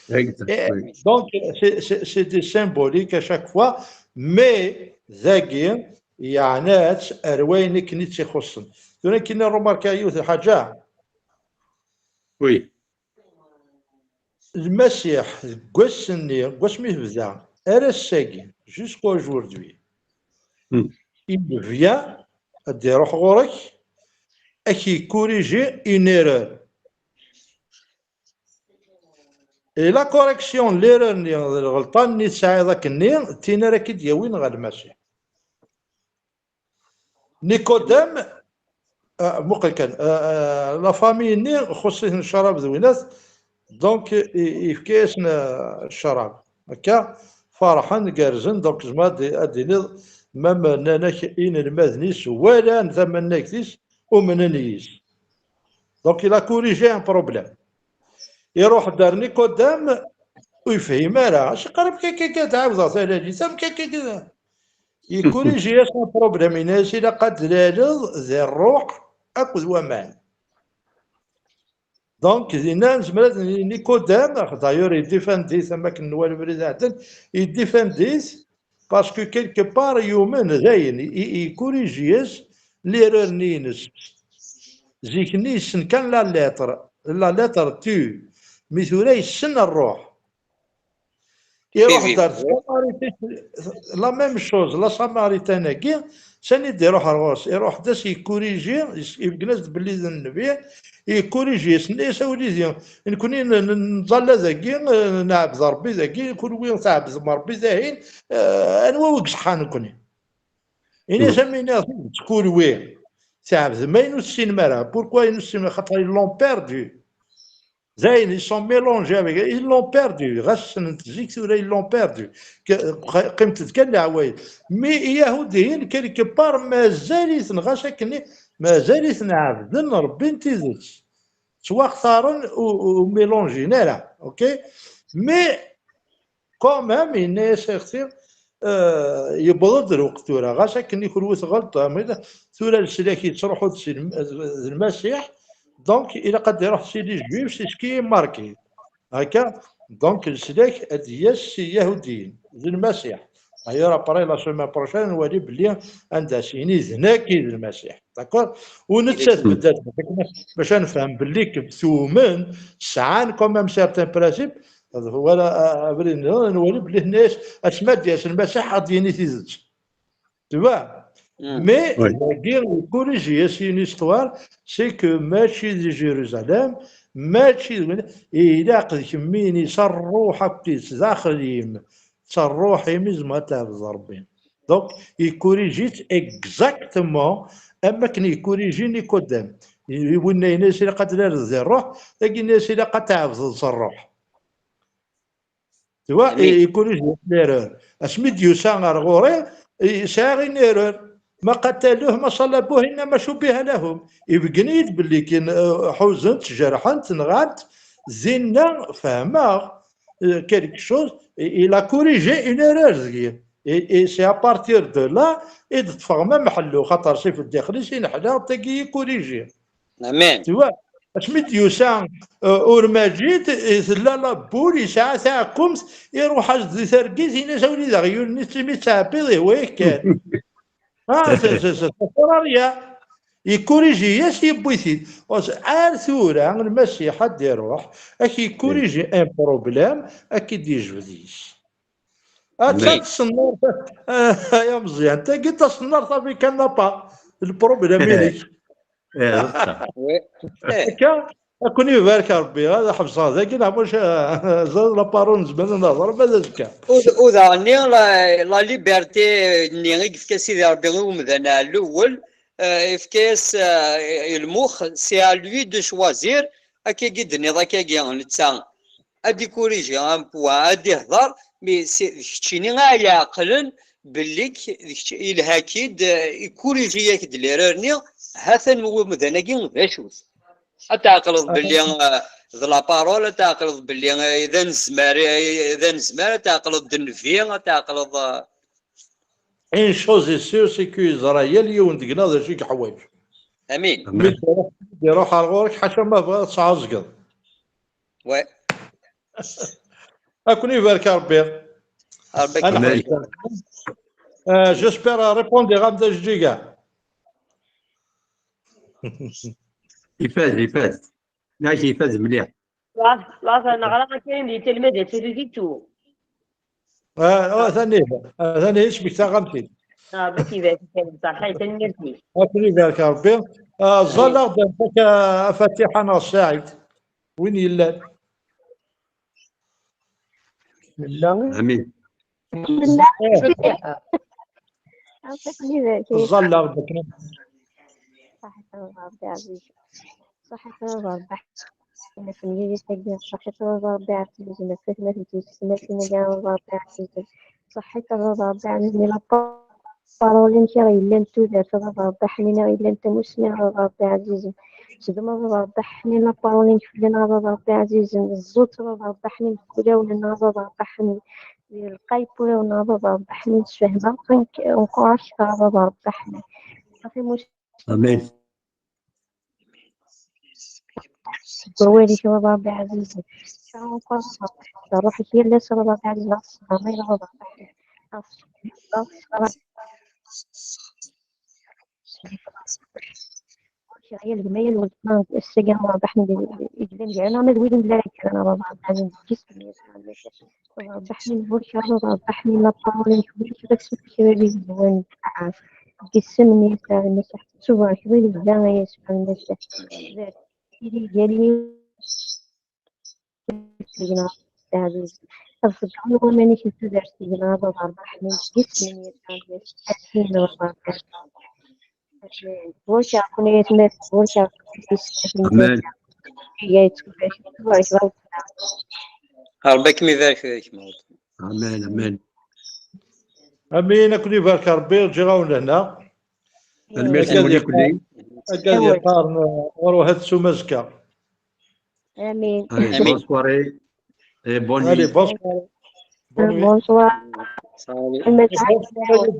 Et donc, c'est, c'est, c'est des symboliques à chaque fois, mais dagi, yeɛna-tt ar wayen akken i tt-ixuṣṣen. Tura akken i remarka yiwet lḥaǧa. Oui. Lmasiḥ, deg wass-nni, deg wasmi tebda, ar ass-agi, jusqu'à aujourd'hui, Hmm. il vient, ad d-iruḥ ɣur-k, ad k-yekkuriji une erreur. Et la correction n l'erreur-nni, d lɣelṭa-nni tesɛiḍ akkenni, d tin ara k-id-yawin ɣer Lmasiḥ. Nikodem, ah, muqel kan, ah, ah, la famille-nni xuṣṣ-iten ccrab d winat, donc i- yefka-yasen, ah, ccrab. Akka, ferḥen, gerrzen, donc tzemreḍ ad d- ad d-tiniḍ, même nnan-ak inelmaden-is walan tamannagt-is, umnen yis. Donc il a corrigé un problème. Iruḥ-d ar Nikodem, ur yefhim ara. Acu qrib akka akka tɛawdeḍ talalit, am akka akka. Yekuriji-yas un problème, yenna-yas ilaq ad d-tlaleḍ di ṛṛuḥ akked waman. Donc dinna nezmer ad nini Nikodem, d'ailleurs yedifendi-t am akken nwala abrid iɛeddan, yedifendi-t parce que quelque part yumen dayen, i- i- yekuriji-yas l'erreur-nni-ines. Zik-nni yessen kan la lettre, la lettre tu, mi tura yessen ṛṛuḥ. Iruḥ-d ar Tsamaritit, la même chose, la Samaritaine-agi, sani d-iruḥ ar ɣur-s, iruḥ-d as yekkuriji, ibeggen-as-d belli d nnbi, yekkuriji, yenna-yas a wlidi, nekni n- n- nẓalla dagi, eh, nɛebd Ṛebbi dagi, kunwi tɛebdem Ṛebbi dahin, eh, anwa wi iṣeḥḥan nekni? Ini-as am ini ttkulwi, tɛebdem ayen ur tessinem ara, pourquoi ayen ur tessinem, xaṭer ils l'ont perdu. Dayen, ils sont mélangés avec, ils l'ont perdu. Ɣas ssnen-t zik, tura ils l'ont perdu. Qqimet-d kan leɛwayed. Mi Iyahudiyen, quelque part, mazal-iten, ɣas akken, mazal-iten ɛebden Ṛebbi n tidet. Ttwaxtaren u, u mélangin ara. Ok? Mais quand même, yenna-yas axti, eh, yewweḍ-d lweqt tura, ɣas akken i kunwi tɣelṭem, tura leslak yettruḥu-d si lm- d Lmasiḥ, donc ilaq ad iruḥ si les Juifs, c'est ce qui est marqué. Akka, donc leslak ad d-yas si Yahudiyen, d Lmasiḥ. D'ailleurs, après la semaine prochaine, nwali belli anda s-yini d nekk i d Lmasiḥ. D'accord? U nettat beddat, bac ad nefhem belli kem tumen, sɛan quand même certains principes, wala abrid-nniḍen, nwali belli tenna-yas, asmi ad d-yas Lmasiḥ, ad d-yini tidet. Tu vois? Mais, dagi, yekuriji-yas une histoire, c'est que mačči di Jérusalem, mačči d win, ilaq d kemmini s ṛṛuḥ akked s daxel-im, s ṛṛuḥ-im i tzemreḍ ad tɛebdeḍ Ṛebbi. Donc, yekuriji-tt exactement am akken yekuriji Nikodem. Winna yenna-yas ilaq ad tlareḍ di ṛṛuḥ, dagi yenna-yas ilaq ad tɛebdeḍ s ṛṛuḥ. Tu vois, yekuriji l'erreur. Asmi d-yusa ar ɣur-i, sɛiɣ une erreur. Ma qataluh, ma salabuh, innama shubbiha lahum. Ibeggen-iyi-d belli kin, eh, ḥuzen-t, jerḥen-t, nɣan-t. Dinna fehmeɣ, eh, quelque chose, il a corrigé une erreur deg-i. Et, et c'est à partir de là i d-ṭṭfeɣ ma mḥellu, xaṭer si feddaxel-is i neḥla, tagi yekuriji. Amin. Tu vois, asmi d-yusa, eh, urmajid, eh, tella la boule, yesɛa taɛkumt, iruḥ-as-d di targit, yenna-as a wlidi aɣyul-nni, mi ttɛebbiḍ, ihwa-yak kan. Ah, c'est, c'est, c'est, c'est Ferrari, ah. Yekuriji-yas, yewwi-t-id. Ar tura, Lmasiḥ ad d-iruḥ, ad k-yekuriji un problème, ad k-id-yejbed yis. Atta taṣennart, ay ameẓyan, tagi taṣennart avec un apa, le problème-inek. Akka, ad ken-ibarek Rebbi, ad ḥebseɣ dagi, neɣ maca, ẓer la parole, nezmer ad nehḍer ma d azekka. U d- u daɣenni la, la liberté-nni i yefka Sidi Rebbi i umdan ar lewwel, eh, yefka-yas, eh, i lmux, c'est à lui de choisir, akkagi d-tenniḍ akkagi, netta ad ikuriji un point, ad ihḍer, mi si- d keččini ay iɛeqlen belli k- d kečč ilha-k-id, eh, ikuriji-yak-d l'erreur-nni, ha-t-an umdan-agi d acu-t. Ad tɛeqleḍ belli, eh, d la parole, ad tɛeqleḍ belli, eh, d anezmar, eh, d anezmar, ad tɛeqleḍ d nnbi, ad tɛeqleḍ, eh, Une chose est sûre, c'est que yeẓra yal yiwen deg-neɣ d acu i yeḥwaǧ. Amin. Mi d-iruḥ, d-iruḥ ar ɣur-k, ḥaca ma bɣiɣ ad tɛeẓgeḍ. Ouais. Ad ken-ibarek Rebbi. Rebbi ad ken-ibarek. Euh, j'espère répondre à Ramda Jdiga. Ifaz, ifaz. Nak ifaz mliḥ. La, la, neɣra kan di talmada tadukit. Ah, ah, tani, ah, tani, ismek taɣamtit. Ah, baki baki kan, صح, tanemmirt-ik. Ad ken-ibarek Rebbi. Ah, ẓẓal-aɣ-d, nfak, ah, afatiḥa neɣ Saɛid. Win yellan. Nella. Amin. الحمد لله. عطيتني ذاك. Teẓẓalleɣ-d akken. صحيت ربي عزيز. صحيت ربي. أنا في الليل يسجل. صحيت ربي عزيز. ما فيه ما فيه تسمع فينا كاع ربي عزيز. صحيت ربي عزيز. لا بارولين كي غيلان تودار ربي حنين غيلان تموسمي ربي عزيز. سدما ربي حنين لا بارولين كفلنا ربي عزيز. الزوت ربي حنين كولاونا ربي حنين. القايب ولا ربي حنين تفهمها. ونكوراج ربي حنين. صافي مش امين. والديك ربي عزيز. روحك هي اللي ربي عزيز. لا الصغار ما يرضى. هي الجميل والسجن واضح. يجبن جعلنا ما دويدن بلا كان ربي عزيز. جسم ربي حنين برشا ربي حنين. لا بارولين كبير كبير كبير كبير. جسم نيسان مسح. شوف شوي البدا يسمع المسح. ديالي السجن تاع الزوج. الفجر هو مانيش نتدرس السجن هذا ضرب حنين جسمي. واش عقلية ما واش امان. جاي تكون ربي كم يبارك فيك موت. امان امان. امين. اكن يبارك ربي. رجعوا لهنا. الميرسي مولي كلي. اكاد يقارن. وروح هاد السومه زكا. امين. Allez, bonne soirée et bonne Allez, nuit. Bonsoir. Bonne nuit. Bonsoir. صافي. المسعد.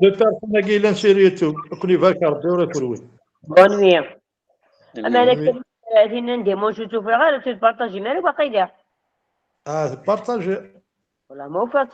Deux personnes qui sont sur YouTube. اكن يبارك ربي ولا كروي. بون نوي. اما انا Oui. كنت هنا ندير موجود في الغار تبارطاجي مالك واقيلا. اه، بارطاجي. والله ما وفرتي